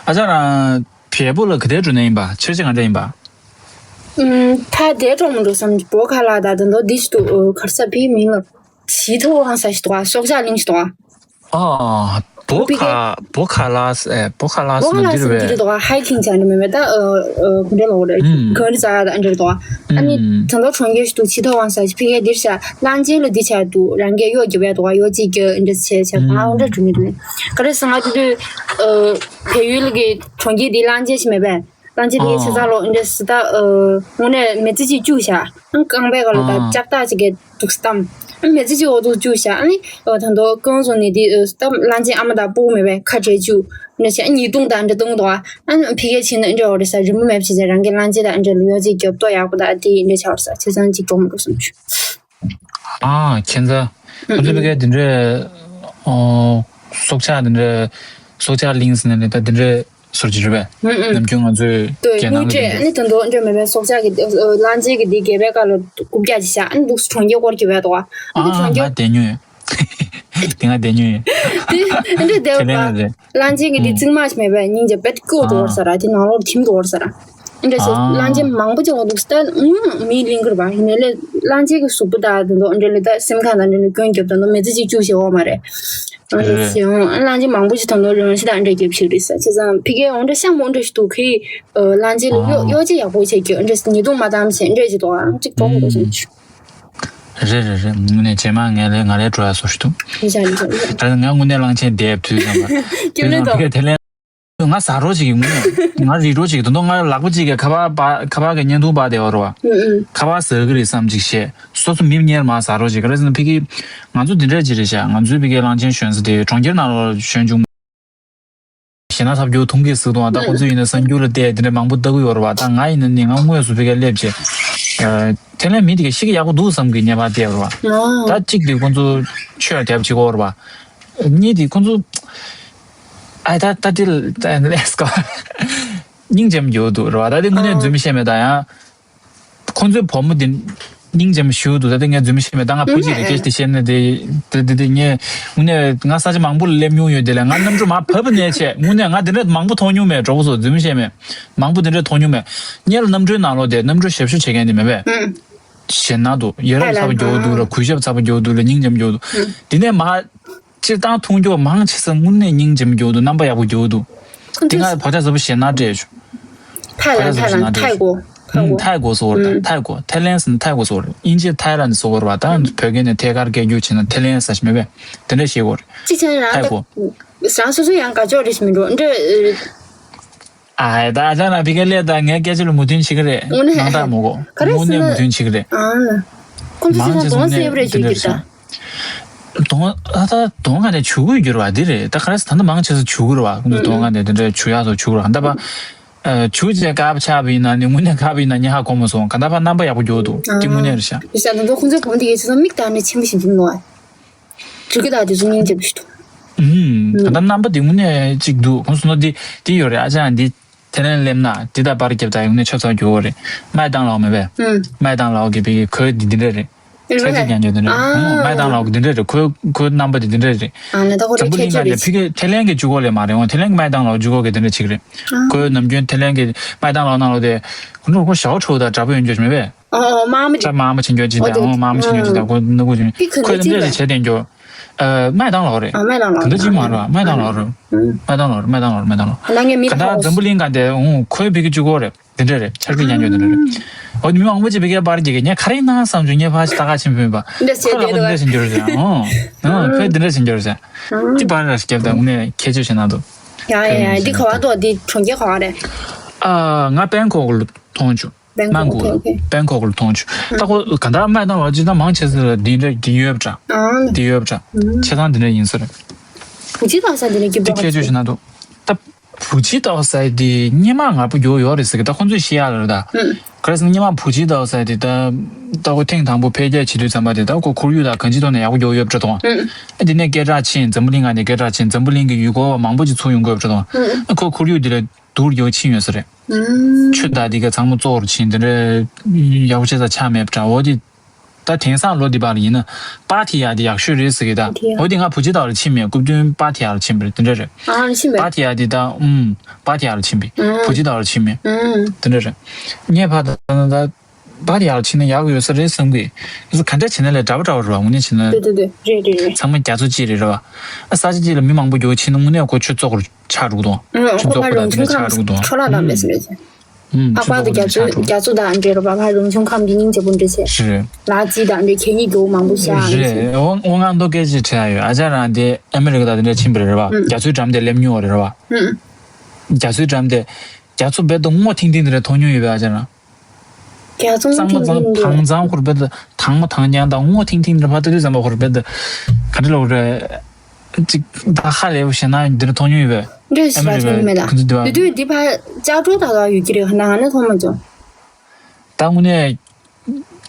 ཨ་ཅག་རང་བལ་པོ་ལ་ག་དེ་འགྲོ་ནས་ཡིན་པ་ཆོས་ཆེ་ག་འདྲ་ཡིན་པ། ཨུམ། ད་དེ་གྲོགས་མི་འགྲོ་བསམ་གྱི་བོ་ཁ་ལ་ད་དོན་དོ་འདི་ཞིག་ཏུ་གར་ས་ཕི་མིང་ལ་ཇི་ཐོ་ཝང་ས་ཞིག་ཏུ་བ་སོག་ཇ་གླིང་ཞིག་ཏུ་བ། ཨ། བོ་ཁ་བོ་ཁ་ལ་སི་ཨེ་བོ་ཁ་ལ་སི་ན་འདི་རེད་པས། འདི་རེད་དོ་ཧའི་ཁིང་བྱ་འདྲ་མེད་མེད་ད་ཨ་ཨ་གུན་འདྲེ་ལོག་རེད། ཨུམ། གོན་རི་ཙ་ཡ་ད་འདྲེ་རེད་དོ། ཨ་ནི་ཨུམ། དང་ཐོག་གྲོང་ཁྱེར་ཞིག་ཏུ་ཆི་ཐོ་ཝང་ས་ཞིག་ཕི་གའི་འདིར་ཤ་གླང་ཆེན་ལ་འདི་བྱ་དུ་རང་གའི་གཡོ་རྒྱབ་ཡ་དོ་གཡོ་ཅིག་གི་འདྲེ་བྱས་བྱ་ང་འོ་འདྲ་འགྲོ་ནི་རེད། ག་རེ་ཟེར་ང་དེ་དུས་ཨ་བལ་ཡུལ་གི་གྲོང་ཁྱེར་འདི་གླང་ཆེན་ཞིག་མེད་པས། གླང་ཆེན་དེ་ཆ་ཚང་ལོག་འདྲེ་སི་ད་ཨ་དངོས་གནས་མི་ཚེ་གཅིག་བཅུག་བྱ་རྐང་པའི་ག་ལ་ད་ཨ་ལྕགས་ཐག་ཅིག་གི་འདུག་སི་ཏམ། མེ་ཙི་ཅིག་འོག་ཏུ་བཅུག་བཞག་ཨ་ནི་ད་དུང་ཀོང་བཟོ་ནི་དེ་ད་གླང་ཆེན་ཨ་མ་དང་སྤུ་གུ་མེད་པས་ཁ་བྲལ་བཅུག་འདྲ་བྱས་ཉེས་རྡུང་དང་འདྲ་རྡུང་དོ། ཨ་ནི་ཕི་གའི་ཕྱིན་ན་འདྲ་འོ་རེད་ས་རི་མོ་མེད་བྱས་ཙང་རང་གི་གླང་ཆེན་དང་འདྲ་ལ་ཡོ་ཅིག་རྒྱབ་ཏོ་ཡག་པོ་དང་དེ་འདྲ་བྱ་བར་ས་ཆེ་ཚང་ཅིག་འགྲོ་མི་འགྲོ་བསམ་བྱུང་། ཨ་ཁྱེད་ཚ་ཁོ་ཚོ་ཕི་གའི་དེ་འདྲ་སྲོག་ཆགས་དེ་འདྲ་སྲོག་ཆགས་གླིང་ཟེར་ནས་ད་དེ་འདྲ་ཟུར་གྱི་རེད་པས། ནམ་རྒྱུན་ང་ཚོས་ལྟོས་རྒྱལ་ནང་གི་ནས་དེ་འདྲ་འདྲ་མེད་པའི་སྲོག་ཆགས་ཀྱི་གླང་ཆེན་གྱི་འདི་སྒལ་པའི་ཀ་ལ་རྐུབ་བཀྱག་ཅིག་བཞག་ཨ་ནི་འདུག་སེ་གྲོང་ཁྱེར་སྐོར་གྱི་བས་འདུག་ཨ་ནི་གྲོང་ཁྱེར་ང་བསྡད་མྱོང་ཡོད། དེ་ང་བསྡད་མྱོང་ཡོད། དེ་འདྲ་བསྡད་ཁྱེད་ལན་པ་རེད། གླང་ཆེན་གྱི་འདི་རྩིག་མ་ཞིག་མེད་པས་སྙིང་རྗེ་བེད་ཀོ་འགྲོ་བར་ས་ར་དེ་ནང་ལོགས་ཐིམ་འགྲོ་བར་ས་ར། འདྲ་ཞིག་གླང་ཆེན་མང་པོ་ཅིག་འོང་འདུག་སྟེ་མིའི་གླིང་གུར་བ་ཡིན་ནའི་གླང་ཆེན་གྱི་གཟུགས་པོ་དག་དེ་ཚོ་འདྲ་ལས་ད་སེམས་ཁ་དང་འདྲ་ལས་སྐྱོན་རྒྱབ་དང་མེ་ཙི་ཅིག་བཅུག་བྱེད་འོག་མ་རེད། རེད་རེད། གླང་ཆེན་མང་པོ་ཅིག་ཐོན་འདུག་རང་ཤི་དང་འདྲ་རྒྱབ་ཞིག་རེད་ས་བྱས་ཙང་ཕི་གའི་འོང་འདྲ་ཤ་མོ་འདྲ་ཞིག་འདུག་གི། གླང་ཆེན་ལ་གཡོ་གཡོ་ཅིག་ཡག་པོ་བྱེད་རྒྱུ་འདྲ་ཉེས་རྡུང་མ་བཏང་བྱས་འདྲ་ཞིག་འདུག་ཨང་ཅིག་གྲོགས་མི་འདུག་སོང་ཆུ། རེད་རེད་རེད། དངོས་གནས་རྗེས་མ་ངས་ལས་ང་ལས་འགྲོ་ཡ་སོ་ཞིག་འདུག་རེད་ཤག་རེད་ཤག་རེད་ཤག་ད་ང་དངོས་གནས་གླང་ཆེན་འདེབས་དུས་ཙམ་པ། དུས་ཙམ་ཕི་གའི་དེ་ལན། ང་ཟ་རོགས་ཅིག་གི་ངུ་ནས་ང་རིག་རོགས་ཅིག་གི་དོན་དུ་ང་ལག་པ་ཅིག་གི་ཁ་པར་པ་ཁ་པར་གི་བརྙན་ཐུང་པ་དེ་བ་རོ་བ། ཁ་པར་ཟ་གི་རེད་བསམ་ཅིག་བཤད། སོ་སོ་མི་གཉེར་མ་ཟ་རོགས་ཅིག་ག་རེ་ཟེར་ན་ཕི་གི་ང་ཚོ་འདི་འདྲ་ཅིག་རེད་ཤག་ང་ཚོའི་ཕི་གི་གླང་ཆེན་ཞོན་ས་དེ་གྲོང་ཁྱེར་ནང་ལ་ཞོན་བྱུང་། ཞེ་ན་ཐབས་སྐྱོ་ཐུང་གི་ཟིག་དང་ད་ཁོ་ཚོ་ཡིན་ན་གསར་འགྱུར་ལ་བལྟས་དེ་འདྲ་མང་པོ་ལྟ་གི་ཡོད་རེད་བ། ད་ང་ཡིན་ན་ནི་ང་དངོས་སུ་ཕི་གི་སླེབས་བྱས། དེ་ལས་མི་དེ་ག་ཤི་གི་ཡག་པོ་འདུག་བསམ་གི་ཉེས་པ་བལྟས་རེད་བ། ད་གཅིག་དེ་ཁོ་ཚོ་ཆོས་རྒྱབ་བྱེད་གོ་རེད་བ། གཉིས་དེ་ཁོ་ཚོ། ཨ་ད་ད་དེ་ལས་ཀ་སྙིང་རྗེ་མོ་རྒྱུ་འདུག་རེད་བ། ད་དེ་དངོས་གནས་རྫུན་མ་བཤད་མེད་ད་ཡང་། ཁོང་ཚོའི་བུ་མོ་དེ་སྙིང་རྗེ་མོ་ཞུ་འདུག་ད་དེ་ངས་རྫུན་མ་བཤད་མེད་ད་ང་བུ་གཅིག་རེད་སྐད་ཆ་དེ་བཤད་ན་དེ་དེ་དེ་དེ་ངས་དངོས་གནས་ང་ས་ཆ་མང་པོ་ལ་སླེབས་མྱོང་ཡོད་དེ་ལས་ང་གནམ་གྲུ་མར་བབས་པ་ནས་བྱས་དངོས་གནས་ང་དེ་འདྲ་མང་པོ་མཐོང་མྱོང་མེད་གྲོགས་པོ་ཚོ་རྫུན་མ་བཤད་མེད་མང་པོ་དེ་འདྲ་མཐོང་མྱོང་མེད། སྔོན་ལ་གནམ་གྲུའི་ནང་ལོགས་དེ་གནམ་གྲུ་ཞབས་ཞུ་བྱེད་མཁན་དེ་མེད་པས། ཞེད་སྣང་འདུག་ཡ་རབས་ཚ་པོ་རྒྱོ་འདུག་ར་གུས་ཞབས་ཚ་པོ་རྒྱོ་འདུག་ར་སྙིང་རྗེ་མོ་རྒྱོ་འདུག་དེ་ནས་མ། སྤྱིར་བཏང་མཐོང་རྒྱུ་མང་ཆེ་ས་དངོས་གནས་སྙིང་རྗེ་མོ་རྒྱོ་འདུག་རྣམ་པ་ཡག་པོ་རྒྱོ་འདུག་ཁོང་དེ་ཚོས་ང་བག་ཆགས་ཟབ་པོ་ཞེད་སྣང་སྤྲད་བྱུང་། ཐའི་ལན་ཐའི་ལན་ཐའི་གོ་ཐའི་གོ་ཐའི་གོ་སོགས་རེད། ཐའི་གོ་ཐའི་ལན་ཟེར་ན་ཐའི་གོ་སོགས་རེད། དབྱིན་ཇི་ཐའི་ལན་སོགས་རེད་བ། ད་བོད་སྐད་ནས་ཐད་ཀར་སྐད་སྒྱུར་བྱས་ན་ཐའི་ལན་ཟེར་ཞིག་མེད་པས་དེ་འདྲ་ཞིག་གོ་རེད། གཅིག་བྱས་ན་རང་ཐའི་གོ་རང་སོ་སོ་ཡང་དགའ་ཕྱོགས་རེ་ཞིག་མི་འགྲོ་འདྲ། ཨ་ད་ཨ་ཅག་རང་ཕི་ག་ལས་ད་ངའི་སྐད་ཆ་ལ་མོས་མཐུན་བྱེད་ཀྱི་རེད། དངོས་གནས་སྣང་དག་མོ་གོ་ག་རེ་དངོས་གནས་ཟེར་ན་མོས་མཐུན་བྱེད་ཀྱི་རེད། ཨ་ཁོང་ཚོ་མང་ཆེ་ས་དོང་སེ་བ་རེ་དེ་འདྲ་ཞིག་ད། དོང་ཨ་ད་དོང་ག་ནས་བྱུག་གི་ཡོད་རེད་བ་འདི་རེད་ད་ག་རེ་ད་ལྟ་མང་ཆེ་ས་བྱུག་གི་རེད་བ་ཁོང་ཚོ་དོང་ག་ནས་དེ་འདྲ་བྱུག་ཡག་སོགས་བྱུག་གི་རེད་ད་པ། བྱུག་བྱས་དཀར་པོ་ཆགས་པ་ཡིན་ན་ནི་དངོས་གནས་དཀར་པོ་ཡིན་ན་ཉེ་ཧ་གོ་མ་སོང་ག་ད་པ་རྣམ་པ་ཡག་པོ་འགྱོ་འདུག་དེ་དངོས་གནས་རེད་ཤག་ཡོད་ས་ད་དོ་ཁོང་ཚོའི་བུ་མོ་དེ་གས་ཚོ་མིག་ད་ནས་ཆེན་པོ་ཞིག་འདུག་ནོ། འགྲིག་གི་ད་དེ་ཚོ་སྙིང་རྗེ་པོ་ཞིག་འདུག་ཨུམ། ད་ལྟ་རྣམ་པ་དེ་དངོས་གནས་གཅིག་འདུག་ཁོང་ཚོ་ནོ་དེ་དེ་ཡོད་རེད་ཨ་ཅག་འདི་དེ་ལན་སླེབས་ན་དེ་ད་པར་རྒྱབ་ད་དངོས་གནས་ཆབ་ཚང་རྒྱུ་བོ་རེད། སྨད་བཏང་ལའོ་མེད་པས། སྨད་བཏང་ལའོ་གི་བི་གི་གོས་འདི་འདི་འདྲ་རེད། ཆབ་ཚང་རྒྱང་རྒྱུ་འདི་འདྲ་རེད། སྨད་བཏང་ལའོ་གི་འདི་འདྲ་རེད་གོས་གོས་རྣམ་པ་འདི་འདི་འདྲ་རེད། འཛམ་བུ་གླིང་ང་ནས་ཕི་གི་ཐེ་ལན་གི་རྒྱུ་གོ་ལས་མ་རེད་འོང་ཐེ་ལན་གི་སྨད་བཏང་ལའོ་རྒྱུ་གོ་གི་འདི་འདྲ་ཅིག་རེད། གོས་ནམ་རྒྱུན་ཐེ་ལན་གི་སྨད་བཏང་ལའོ་ནང་ལོ་དེ་ཁོ་ནོ་ཁོ་ཞའོ་ཁྲོ་ད་འདྲ་པོ་ཡོད་རྒྱུ་མེད་པས། ཨོ་ཨོ་དམར་མོ་ཅིག་ཁྲ་དམར་མོ་ཆེན་རྒྱུ་ཅིག་དང་ཨོ་དམར་མོ་ཆེན་རྒྱུ་ཅིག་དང་ཁོ་ནུ་གུ་ཅིག་ཁོས་འདི་འདྲ་ཞིག་བྱས་ཏེ་འགྱོ། སྨད་བཏང་ལའོ་རེད། ཨ་སྨད་བཏང་ལའོ་རེད། གང་འདྲ་ཅིག་མ་རེད་བ་སྨད་བཏང་ལའོ་རེད། སྨད་བཏང་ལའོ་རེད་སྨད་བཏང་ལའོ་རེད་སྨད་བཏང་ལའོ་རེད། ད་ངས་མི་གང་ལྟར་འཛམ་བུ་གླིང་ག་དེ་ཁོའི་བི་གི་བཅུ་གོ་རེད་དེ་འདྲ་རེད་ཆར་པའི་ཉན་འགྱོ་དེ་འདྲ་རེད། འོ་མི་མང་པོ་ཅིག་བི་གའི་པར་རྒྱག་གི་ངས་ག་རེ་ཡིན་ན་བསམ་བྱུང་ངས་ཕར་ཅིག་ལྟ་ག་ཕྱིན་ཕུད་པ། འདྲ་ཆེ་ཁོས་ལ་དེ་ཁོ་འདི་འདྲ་ཅིག་འགྱུར་ཟེར་ཨོ། ཁོས་འདི་འདྲ་ཅིག་འགྱུར་ཟེར། ཅི་པར་ར་ཞིག་བརྒྱབ་དང་ངས་ཁྱེད་ཆོས་བྱེད་ན་འདུག་ཡ་ཡ་ཡ་འདི་ག་བ་འདུག་འདི་གྲོང་ཁྱེར་ག་བ་རེད། ཨ་ང་པན་ཁོག་ལ་མཐོང་བྱུང་། སྨན་གོ་ལ་པན་ཁོག་ལ་མཐོང་བྱུང་། ད་ཁོ་ག་འདྲ་སྨན་བཏང་བ་ཅི་ད་མང་ཆེ་ས་ལ་འདི་འདྲ་འདི་ཡོད་པ་འདྲ། འདི་ཡོད་པ་འདྲ། ཆེ་ཐང་འདི་འདྲ་ཡིན་ས་རེད། བུ་ཅི་ལྟ་ས་འདི་ནས་སྐྱིད་པོ་འདི་ཁྱེད་ཆོས་ཤི་ན་འདུག་ད་བུ་ཅི་ལྟ་ས་འདི་སྙེ་མ་ང་པོ་ཡོད་ཡོད་རེད་ཟེར་གི་ད་ཁོ་ཚོས་ཤི་ཡ་ལ་རེད་ད། ག་རེ་ཟེར་ན་སྙེ་མ་བུ་ཅི་ལྟ་ས་འདི་ད་ད་ཁོ་ཐེངས་དང་པོ་འཕེལ་རྒྱས་བྱེད་དུས་ཙམ་པ་དེ་ད་ཁོ་ཁོར་ཡུག་དང་གང་ཅི་ཐོག་ནས་ཡག་པོ་ཡོད་ཡོད་པ་འདྲ་མཐོང་། ཨ་འདི་ནས་སྐད་གྲགས་ཕྱིན་འཛམ་བུ་གླིང་ང་ནས་སྐད་གྲགས་ཕྱིན་འཛམ་བུ་གླིང་གི་ཡུལ་སྐོར་བ་མང་པོ་ཅིག་ཚུར་ཡོང་གི་ཡོད་པ་འདྲ་མཐོང་། ཨ་ཁོ་ཁོར་ཡུག་འདི་ལ། སྡུག་རུ་ཕྱིན་ཡོད་ས་རེད། ཆུ་དང་འདི་ག་ཚང་མ་བཙོག་རུ་ཕྱིན་དེ་འདྲ་ཡག་པོ་བྱས་ས་ཆགས་མེད་པ་འདྲ་འོ་དེ། ད་དེང་སང་ལོ་འདི་བར་ཡིན་ན་པ་ཐི་ཡ་དེ་ཡག་ཤོས་རེད་ཟེར་གི་ད་འོ་དེ་ང་བུ་ཅི་ཏའོ་ལ་ཕྱིན་མེད་སྐུ་མདུན་པ་ཐི་ཡ་ལ་ཕྱིན་པ་རེད་དེ་འདྲ་རེད། པ་ཐི་ཡ་དེ་ད་ཨུམ་པ་ཐི་ཡ་ལ་ཕྱིན་པས་བུ་ཅི་ཏའོ་ལ་ཕྱིན་མེད་དེ་འདྲ་རེད། ངས་ཕ་ད་ད་པ་ཐི་ཡ་ལ་ཕྱིན་ན་ཡག་ཡོད་ས་རེད་བསམ་གི་ག་འདྲ་བྱས་ན་ལས་འདྲ་པོ་འདྲ་པོ་རེད་བ་དངོས་གནས་བྱས་ན་དེ་དེ་དེ་རེད་རེད་རེད། ཚང་མ་རྒྱ་མཚོ་གཅིག་རེད་རེད་བ། ས་ཆ་གཅིག་ལ་མི་མང་པོ་འགྱོ་ཕྱིན་ན་དངོས་གནས་ཁོ་ཆུ་བཙོག་རུ། ཆགས་འགྲོ་གི་འདུག་ཨང་། ཁོ་ཕར་རང་བྱུང་ཁམས་འཕྲོ་བརླག་བཏང་མེད་ཟེར་རེད། ཨང་། ཁོ་ཕར་རྒྱ་མཚོ་རྒྱ་མཚོ་དང་འབྲེལ་རོ་བ་ཕར་རང་བྱུང་ཁམས་ཀྱི་སྙིང་རྗེ་པོ་འདྲ་བྱས། རེད། ལ་རྩི་དང་འདྲ་གད་སྙིགས་རྒྱུ་མང་པོ་བཞག་ཨང་ཟེར། རེད། འོ་འོ་ང་མདོ་སྐད་ཆ་དྲི་ཡ་ཡོད་ཨ་ཅག་རང་དེ་ཨ་མི་རི་ཀ་དང་དེ་འདྲ་ཕྱིན་པ་རེད་རེད་བ། ཨང་། རྒྱ་མཚོའི་འགྲམ་དེ་སླེབས་མྱོང་བ་རེད་རེད་བ། ཨང་། རྒྱ་མཚོའི་འགྲམ་དེ། རྒྱ་མཚོ་རྦད་དེ་སྔོ་ཐིང་ཐིང་དེ་འདྲ་མཐོང་མྱོང་ཡོད་པས་ཨ་ཅག་རང་། རྒྱ་མཚོ་གཙང་མ་ཐིང་གཙང་ཐིང་དང་། གཙང་ཁུར་རྦད་དེ་ དྭངས་མོ་དྭངས་རྐྱང་དང་སྔོ་ཐིང་ཐིང་འདྲ་ཕར་ལྟ་དུས་ཙམ་པ་ཁོ་རང་རྦད་དེ་ག་འདྲ་ལབ་དགོས་རེད། ཅིག་ད་ཧ་ལས་པོ་ཞེད་སྣང་འདི་འདྲ་མཐོང་མྱོང་ཡོད་པས། འདྲ་ཞིག་ཨ་མ་ལ་རི་ཐོན་མེད་ད། ཁོ་ཚོ་འདི་བ། དེ་དུས་འདི་ཕར་ལྕགས་སྒྲོག་ད་ད་ཡོད་ཀྱི་རེད། ང་ནི་མཐོང་མ་བྱུང་། ད་དངོས་གནས་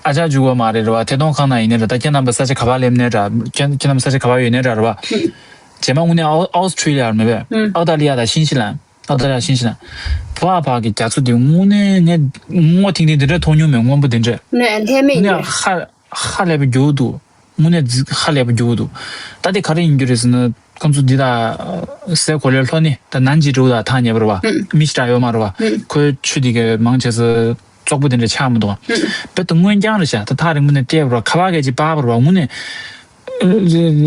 ཨ་ཅག་འཇུག་པ་མ་རེད་རེད་བ། ཐད་གཏོང་ཁང་ནང་ཡིན་ནའི་རེད། ད་ཁྱེད་རྣམ་པ་ས་ཆ་ག་པར་སླེབས་ནའི་ར། ཁྱེད་ཁྱེད་རྣམ་པ་ས་ཆ་ག་པར་ཡོད་ནའི་ར་རེད་བ། རྗེས་མ་དངོས་གནས་ཨའོ་ཨའོ་སི་ཊེ་ལི་ཡ་རེད་མེད་པས། ཨའོ་ཏྲ་ལི་ཡ་དང་ཤིན་ཅི་ལན། ཨའོ་ཏྲ་ལི་ཡ་ཤིན་ཅི་ལན། བ་བ་གི་རྒྱ་མཚོ་དེ་དངོས་གནས་ངས་སྔོ་ཐིང་ཐིང་དེ་འདྲ་མཐོང་མྱོང་མེད། སྔོན་པོ་དེ་འདྲ། ནས་ལྷད་མེད་ཡིན་དངོས་གནས་རེད། ཧ་ཧ་ལས་པའི་རྒྱུ་འདུག་དངོས་གནས་ཧ་ལས་པའི་རྒྱུ་འདུག་ད་དེ་ག་རེ་ཡིན་རྒྱུ་རེད་ཟེར་ན། ཁོང་ཚོ་འདི་དང་སའི་གོ་ལའི་ལྷོ་ནི་ད་ནན་ཇི་འདྲ་བོ་དང་ཐག་ཉེ་བ་རེད་བ། མི་ཞེ་དྲག་ཡོད་མ་རེད་བ། ཁོའི་ཆུ་དེ་གའི་མང་ཆེ་ས་བཙོག་པོ་དེ་འདྲ་ཆགས་མི་འདུག་བ། དཔེ་ད་སྔོན་རྐྱང་རེད་ཤག་ད་ཐག་རིང་པོ་ནས་བལྟས་པ་རེད་བ། ཁ་བ་གས་ཅིག་པགས་པ་རེད་བ། དངོས་གནས་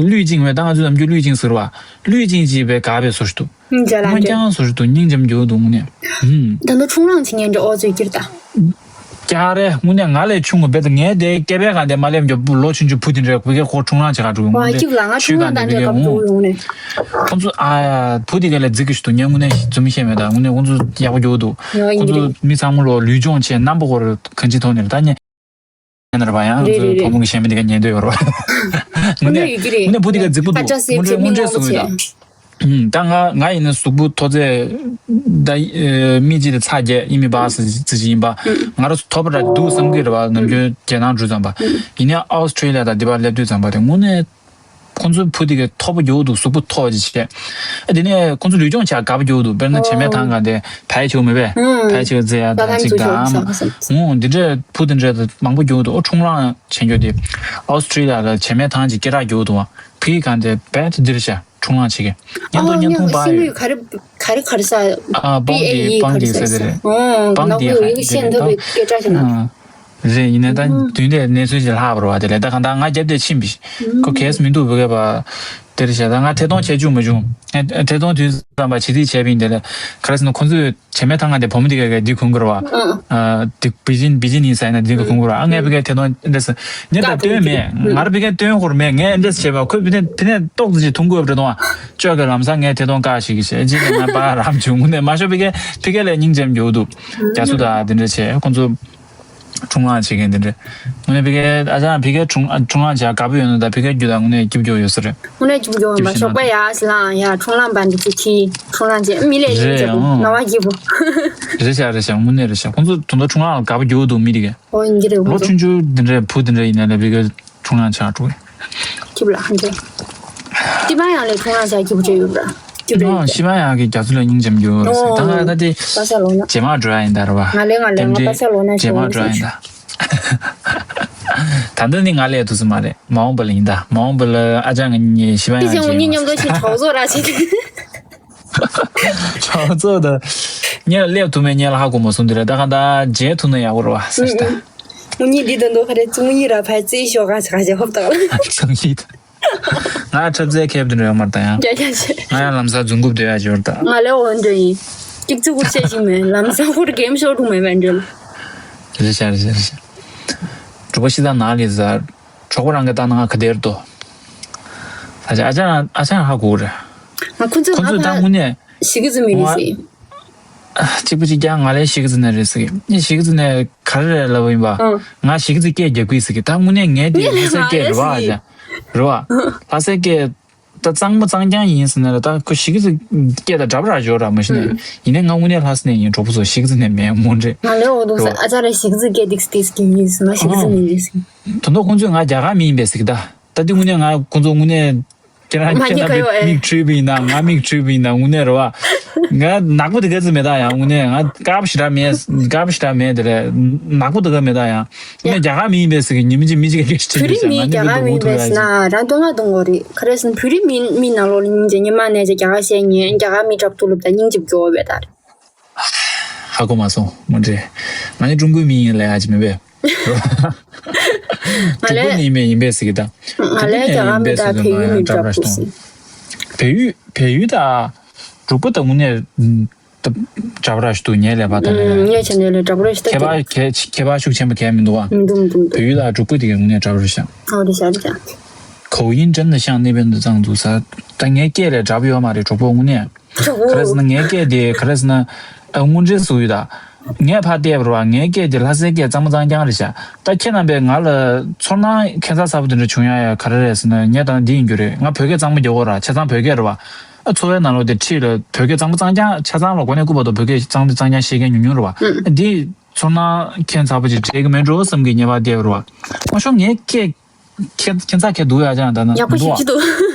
ལུས་ཅིང་བས་ད་ང་ཚོ་ནམ་རྒྱུན་ལུས་ཅིང་ཟེར་བ། ལུས་ཅིང་ཅིག་བས་དགའ་བའི་བཟོ་ཞིག་འདུག་ཇ་ལག་སྔོན་འདྲ། རྐྱང་བཟོ་ཞིག་འདུག་སྙིང་རྗེ་མོ་འགྱོ་འདུག་དངོས་གནས། ད་ནི་ཆུང་རང་བྱེད་ངན་འདྲ་ཨོ་ཚོས་ཀྱིར་ད། ཀྱ་རེ་དངོས་གནས་ང་ལས་ཆུང་གི་རྦད་དེ་ངའི་དེ་སྐྱེ་བའི་སྒང་དེ་མ་སླེབས་མགྱོགས་པོ་ལོ་ཆུང་ཆུང་བུ་དེ་འདྲ་བུ་གའི་ཁོ་ཁྲུང་ལང་བྱེད་ག་འགྲོ་གི་ཨོ་ངོ་འདྲེ་སྐྱིབ་ལ་ང་ཆུ་ཆུང་སྒང་རང་དེ་དང་བུ་གའི་འདྲ་ཨོ། ག་འགྲོ་ཡོང་ནས། ཁོང་ཚོ་ཨ་བུ་དེ་ག་ལས་རྫིག་གི་ཞིག་འདུག་ངས་དངོས་གནས་རྫུན་མི་བཤད་མེད་ད། དངོས་གནས་ཁོང་ཚོ་ཡག་པོ་འགྱོ་འདུག་ཡང་ཁོང་ཡིན་གྱི་ཚོ་རེད། མི་ཚང་མ་ལོ་ལུས་སྦྱོང་བྱས་རྣམ་པ་ཁོ་ར་གང་ཅི་ཐོག་ནས་རེད་ད་ཉེ་ན་ར་བ་ཡང་རེད་རེད་ཚོ་རེད། བུ་མོ་གི་གཞན་མི་དེ་ག་ཉན་འདོད་ཡོད་ར་བ། དངོས་གནས་ཡོད་ཀྱི་རེད། དངོས་གནས་བུ་དེ་ག་རྫིག་པོ་འདུག་ཁ་ཆ་སེ་དངོས་འབྲེལ་ཚེ་དངོས་མིན་འབྲེལ་མང་པོ་བྱས། ད་ང་ང་ཡིན་ན་གཟུགས་པོ་མཐོ་ཚད་ད་མི་གཅིག་དང་ཚ་བརྒྱད་ཡིན་མི་པ་ཟེར་ཟེར་གྱི་ཡིན་པ། ང་རང་ཚོ་མཐོ་པོ་ར་འདུག་བསམ་གྱི་རེད་བ། ནམ་རྒྱུན་རྒྱལ་ནང་འགྲོ་ཙམ་པ། ཡིན་ནའི་ཨོ་སི་ཀྲི་ལི་ཡ་དང་འདི་པར་སླེབས་དུས་ཙམ་པ་དེ་དངོས་གནས་ཁོང་ཚོའི་བུ་དེ་གའི་མཐོ་པོ་རྒྱུག་འདུག་གཟུགས་པོ་མཐོ་ཅིག་བྱས། ཨ་དེ་ནས་ཁོང་ཚོ་ལུས་སྦྱོང་བྱ་དགའ་པོ་རྒྱུག་འདུག་དཔེར་ན་བྱེ་མའི་ཐང་ག་དེ་བལ་ཆེ་བོ་མེད་པས། བལ་ཆེ་བོ་རྫས་ཡ་དང་ཅིག་དང་། འོ་འདི་འདྲའི་བུ་དེ་འདྲའི་མང་པོ་རྒྱུག་འདུག་ཨོ་ཁྲུང་ལང་བྱེད་རྒྱུ་དེ་ཨོ་སི་ཀྲི་ལི་ཡ་ལ་བྱེ་མའི་ཐང་ཅིག་སྐད་གྲགས་རྒྱུག་འདུག་བ། ཕི་གང་དེ་བལ་དེ་འདིར་བྱ། ཁྲུང་ལང་བྱེད་ཀྱི། བརྙན་ཐུང་བརྙན་ཐུང་པ་ཡོད། ག་རེ་ག་རེ་ག་རེ་ས། ཨ་པོང་དེ་པང་དེ་ཟེར་དེ་རེད། ཨོ་པང་ནག་དེ་པོ་ཡོད་ཤེས་འདོད་པའི་སྐད་གྲགས་ཤིག་ན། རེད། ཡིན་ནའི་ད་དུས་འདས་གནས་ཚུལ་ཅིག་ལྷག་པར་བ་དེ་ལས་ད་གང་ལྟར་ང་རྒྱབ་དེ་ཕྱིན་པ་ཞིག་ཁོ་གས་མི་འདུག་བུ་གས་པ། དེར་བྱས་ད་ང་ཐད་གཏོང་བྱས་བཅུག་མ་བྱུང་། ཐད་གཏོང་དུས་ཙམ་པ་བྱེད་དུས་བྱས་པ་ཡིན་དེ་ལས་ག་རེ་ཟེར་ན་ཁོ་ཚོས་བྱེ་མའི་ཐང་ང་དེ་བུ་མོ་དེ་གས་གས་འདི་གོན་གི་རེད་བ། དེ་བི་ཇིན་བི་ཇིན་ཡིན་ས་ཡིན་ན་འདི་ག་གོན་གི་རེད་བ། ཨ་ངས་བི་གས་ཐད་གཏོང་འདྲ་ཟེར་ངས་ད་སྟོན་མེད། ང་ར་བི་གས་སྟོན་ཧོར་མེད། ངས་འདྲ་ཟེར་བྱས་པ་ཁོས་བི་ནས་བི་ནས་ཏོག་ཙམ་ཅིག་ཐུང་གོ་བྲེ་གཏོང་བ་ཅོག་གི་ལམ་སང་ངས་ཐད་གཏོང་བཀག་ཞིག་གི་བྱས་རྗེས་ཀྱི་ང་པ་རམ་བྱུང་ངུ་ནས་མ་ཤོ་བི་གས་བི་གས་ལས་སྙིང་རྗེ་མོ་འགྱོ་འདུག་རྒྱ་མཚོ་ད་དེ་འདྲ་བྱས་ཁོང་ཚོ། ཁྲུང་ལང་བྱེད་མཁན་དེ་འདྲ། དངོས་གནས་བི་གའི་ཨ་ཅག་བི་གའི་ཁྲུང་ཁྲུང་ལང་བྱེད་དགའ་པོ་ཡོད་ན་ད་བི་གའི་རྒྱུ་དང་དངོས་གནས་སྐྱིད་པོ་ཡོད་ས་རེད། དངོས་གནས་སྐྱིད་པོ་ཡོད་མ་ཞོགས་པ་ཡ་ཞིག་ལངས་ཡ་ཁྲུང་ལང་བན་དེ་ཚོ་ཁྱི་ཁྲུང་ལང་བྱེད་མི་ལས་རེད་ཡིན་ཅེ་ཡང་ང་བ་སྐྱིད་པོ། རེད་ཤག་རེད་ཤག་དངོས་གནས་རེད་ཤག་ཁོང་ཚོ་དོན་དག་ཁྲུང་ལང་ལ་དགའ་པོ་རྒྱུ་འདུག་མི་དེ་གས། ཨོ་ཡིན་གྱི་རེད་ཁོང་ལོ་ཚོ། ཆུང་ཆུང་དེ་འདྲའི་བུ་དེ་འདྲ་ཡིན་ན་ལས་བི་གའི་ཁྲུང་ལང་བྱེད་དགའ་འདུག་སྐྱིད་པོ་ལ་ཧ་ཅང་། སྤྱི་པ་ཡང་ལས་ཁྲུང་ལང་བྱེད་སྐྱིད་པོ་བྱེད་ཡོད་ར། སྐྱིད་པོ་ཨ་རེད། ཤི་མ་ཡང་གི་རྒྱ་མཚོ་ལ་སྙིང་རྗེ་མོ་ཡོད་རེད་ཟེར། ད་ང་ད་དེ་པ་ས་ལོ་ན། རྗེས་མ་འགྲོ་ཡ་ཡིན་ད་རེད་བ། ང་ལས་ང་ལས་ང་པ་ས་ལོ་ན་རྗེས་མ་འགྲོ་ཡ་ཡིན་ད། ད་ལྟ་ནི་ང་ལས་ཐུབ་ས་མ་རེད། མ་འོངས་པ་ལ་ཡིན་ད། མ་འོངས་པ་ལ་ཨ་ཅག་ང་གཉིས་ཤི་མ་ཡང་དེ་བཞིན་འུ་གཉིས་མཉམ་དུ་ཞིག་གྲོགས་ཚོགས་ར་བྱེད་དེ། གྲོགས་ཚོགས་ད། ཉེ་ལ་སླེབས་ཐུབ་མེད་ཉེ་ལ་ཧ་གོ་མ་སོང་དེ་རེད། ད་གང་ད་མཇལ་ཐུབ་ན་ཡག་པོ་རེད་བ་ཟེར་ད། འུ་གཉིས་འདི་དོན་དུ་ཁ་རེ་ཙུང་ཡི་ར་ཕར་རྩེ་ཤོག་ག་ཆ་ག་ཆ་ཧོབ་ད། ཙུང་ཡི་ད། ང་འཁྲབ་རྩལ་མཁས་པ་དེ་འདྲ་ཡོད་མ་རེད་ད་ཡང་། རྒྱ་རྒྱ་ཆེ། ང་ཡང་ལམ་སང་རྫུན་རྐུབ་སྡོད་ཡ་ཅིག་ཡོད་རེད་ད། ང་ལས་འོ་འདྲ་ཡིན། ཀྱིག་ཙི་ཀུར་བཤད་ཞིག་མེད། ལམ་སང་ཁོར་གེམ་ཤོར་འགྲོ་མེད་པ་འདྲ། རེད་ཤག་རེད་ཤག་རེད་ཤག་འབྲུག་པ་ཤི་ད་ན་ལི་ཟ། གྲོགས་པོ་རང་གི་ལྟ་ན་ང་ག་དེར་འདུག་ཨ་ཅག་ཨ་ཅག་ཨ་ཅག་ཧ་གོ་རེད། ང་ཁོ་ཚོས་ཁོ་ང་ཚོས་ད་ཕར་དངོས་གནས་ཞིག་གི་ཙི་མི་རེད་ཟེར། གཅིག་པ་གཅིག་རྐྱང་ང་ལས་ཞིག་གི་ཙི་ནས་རེད་ཟེར་གི། ངས་ཞིག་གི་ཙི་ནས་ག་རེ་རེད་ལབ་པ་ཡིན་པ། ཨང་། ང་ཞིག་གི་ཙི་སྐད་རྒྱག་གི་ཟེར་གི། ད་དངོས་གནས་ངས་དེ་ངས་ལྷ་སའི་སྐད་རེད་བ་ཨ་ཅག་རེད་བ། ལྷ་སའི་སྐད། ད་གཙང་མ་གཙང་རྐྱང་ཡིན་ཟེར་ན་ལ་ད་ཁོ་ཞིག་གི་ཙི་སྐད་དང་འདྲ་པོ་ར་འཇོག་ར་མ་གཞི་ནས། ཡིན་ནའི་ང་དངོས་གནས་ལྷ་ས་ནས་ཡིན། གྲོགས་པོ་ཚོ་ཞིག་གི་ཙི་ནས་མེད་མོ་འདྲེ། ང་ལས་འོ་འདུག་ས་ཨ་ཅག་ར་ཞིག་གི་ཙི་སྐད་ཏིག་ཏིག་གི་ཡིན་ཟེར་ན་ཞིག་གི་ཙི་ནས་རེད་ཟེར། དོན་དག་ཁོང་ཚོས་ང་རྒྱ་གར་མི་ཡིན་པས་ཟེར་གི་ད། ད་འདི་དངོས་གནས་ང་ཁོང་ཚོ་དངོས་གནས་ཁྱེད་རང་མ་ཁྱེད་རྣམ་པས་མིག་འཁྲུལ་པ་ཡིན་ན་ང་མིག་འཁྲུལ་པ་ཡིན་ན་དངོས་གནས་རེད་བ། ང་ནག་པོ་དེ་ག་ཙི་མེད་ད་ཡང་དངོས་གནས་ང་དཀར་པོ་ཞེ་དྲག་མེད། དཀར་པོ་ཞེ་དྲག་མེད་དེ་རེད། ནག་པོ་དེ་ག་མེད་ད་ཡང་། དངོས་གནས་རྒྱ་གར་མི་ཡིན་པས་ཟེར་གི་ཉི་མ་གཅིག་མི་གཅིག་ག་སྐད་ཆ་དྲིས་བུ་རིགས་མི་རྒྱ་གར་མི་ཡིན་པས་ཟེར་ན་རང་དོན་ལྔ་གཏོང་དགོས་རེད། ག་རེ་ཟེར་ན་བུ་རིགས་མི་མི་ནང་ལོགས་ལ་སྙིང་རྗེ། ཉི་མ་ནས་ཀྱི་རྒྱ་གར་བཤད་ཉན་རྒྱ་གར་མི་འཁྲབ་ཐུབ་ལབ་ད་སྙིང་རྗེ་སྐྱོ་བས་ད་རེད། ཧ་གོ་མ་སོང་མོ་འདྲེ། ང་ནི་ཀྲུང་གོའི་མི་ཡིན་ལབ་ཡ་ཅི་མེད་པས། ང་ལས་འབྲུག་པ་ནི་ཡིན་པས་ཡིན་པས་ཟེར་གི་ད། ང་ལས་རྒྱ་གར་མི་དང་བལ་ཡུལ་མི་འདྲ་པོ་ཟེར། བལ་ཡུལ་བལ་ཡུལ་དང་འབྲུག་པ་དང་དངོས་གནས་ད་འདྲ་པོ་ར་ཞིག་འདུག་ངའི་ལས་པ་དང་ལས་པ། ངའི་ཆ་ནས་ལས་འདྲ་པོ་ར་ཞིག་ད་ཁྱད་པར་ཁྱད་ཁྱད་པར་ཤུགས་ཆེན་པོ་གང་ཡང་མི་འདུག་བ། མི་འདུག་མི་འདུག་མི་འདུག་བལ་ཡུལ་དང་འབྲུག་པ་དེ་གའི་དངོས་གནས་འདྲ་པོ་ར་ཞིག་ཨོ་རེད་ཤག་རེད་ཤག 口音真的像那边的藏族ས། ད་ངའི་སྐད་ལས་འདྲ་པོ་ཡོད་མ་རེད་གྲོགས་པོ་དངོས་གནས། གྲོགས་པོ། ག་རེ་ཟེར་ན་ངའི་སྐད་དེ་ག་རེ་ཟེར་ན། ཨ་དངོས་འབྲེལ་བཟོ་ཡོད་ད། ངས་ཕར་བལྟས་པ་རེད་བ། ངའི་སྐད་དེ་ལྷ་སའི་སྐད་གཙང་མ་གཙང་རྐྱང་རེད་ཤག་ད་ཁྱེད་རྣམ་པས་ང་ལ་ཚོར་སྣང་ཁྱད་མཚར་ཚ་པོ་དེ་འདྲ་བྱུང་ཡ་ཡ་ག་རེ་རེད་ཟེར་ན། ངས་ད་འདི་ཡིན་རྒྱུ་རེད། ང་བོད་སྐད་གཙང་མ་རྒྱག་གི་ཡོད་ར། ཆ་ཚང་བོད་སྐད་རེད་བ། ཨ་འཚོ་བའི་ནང་ལོགས་དེ་ཁྲིད་ལ་བོད་སྐད་གཙང་མ་གཙང་རྐྱང་ཆ་ཚང་ལ་གོ་ནས་སྐུ་བར་དུ་བོད་སྐད་གཙང་མ་གཙང་རྐྱང་བཤད་མཁན་ཉུང་ཉུང་རེད་བ། ཨ་འདི་ཚོར་སྣང་ཁྱད་མཚར་པོ་ཅིག་འཕྲད་ཀྱི་མེད་འགྲོ་བསམ་གི་ངས་ཕར་བལྟས་པ་རེད་བ། མ་གཞི་ངའི་སྐད་ཁྱད་ཁྱད་མཚར་ཁྱད་འདུག་ཡ་ཅང་ད་ན་ཡག་པོ་འདུག་ཞིག་ཅི་འདུག་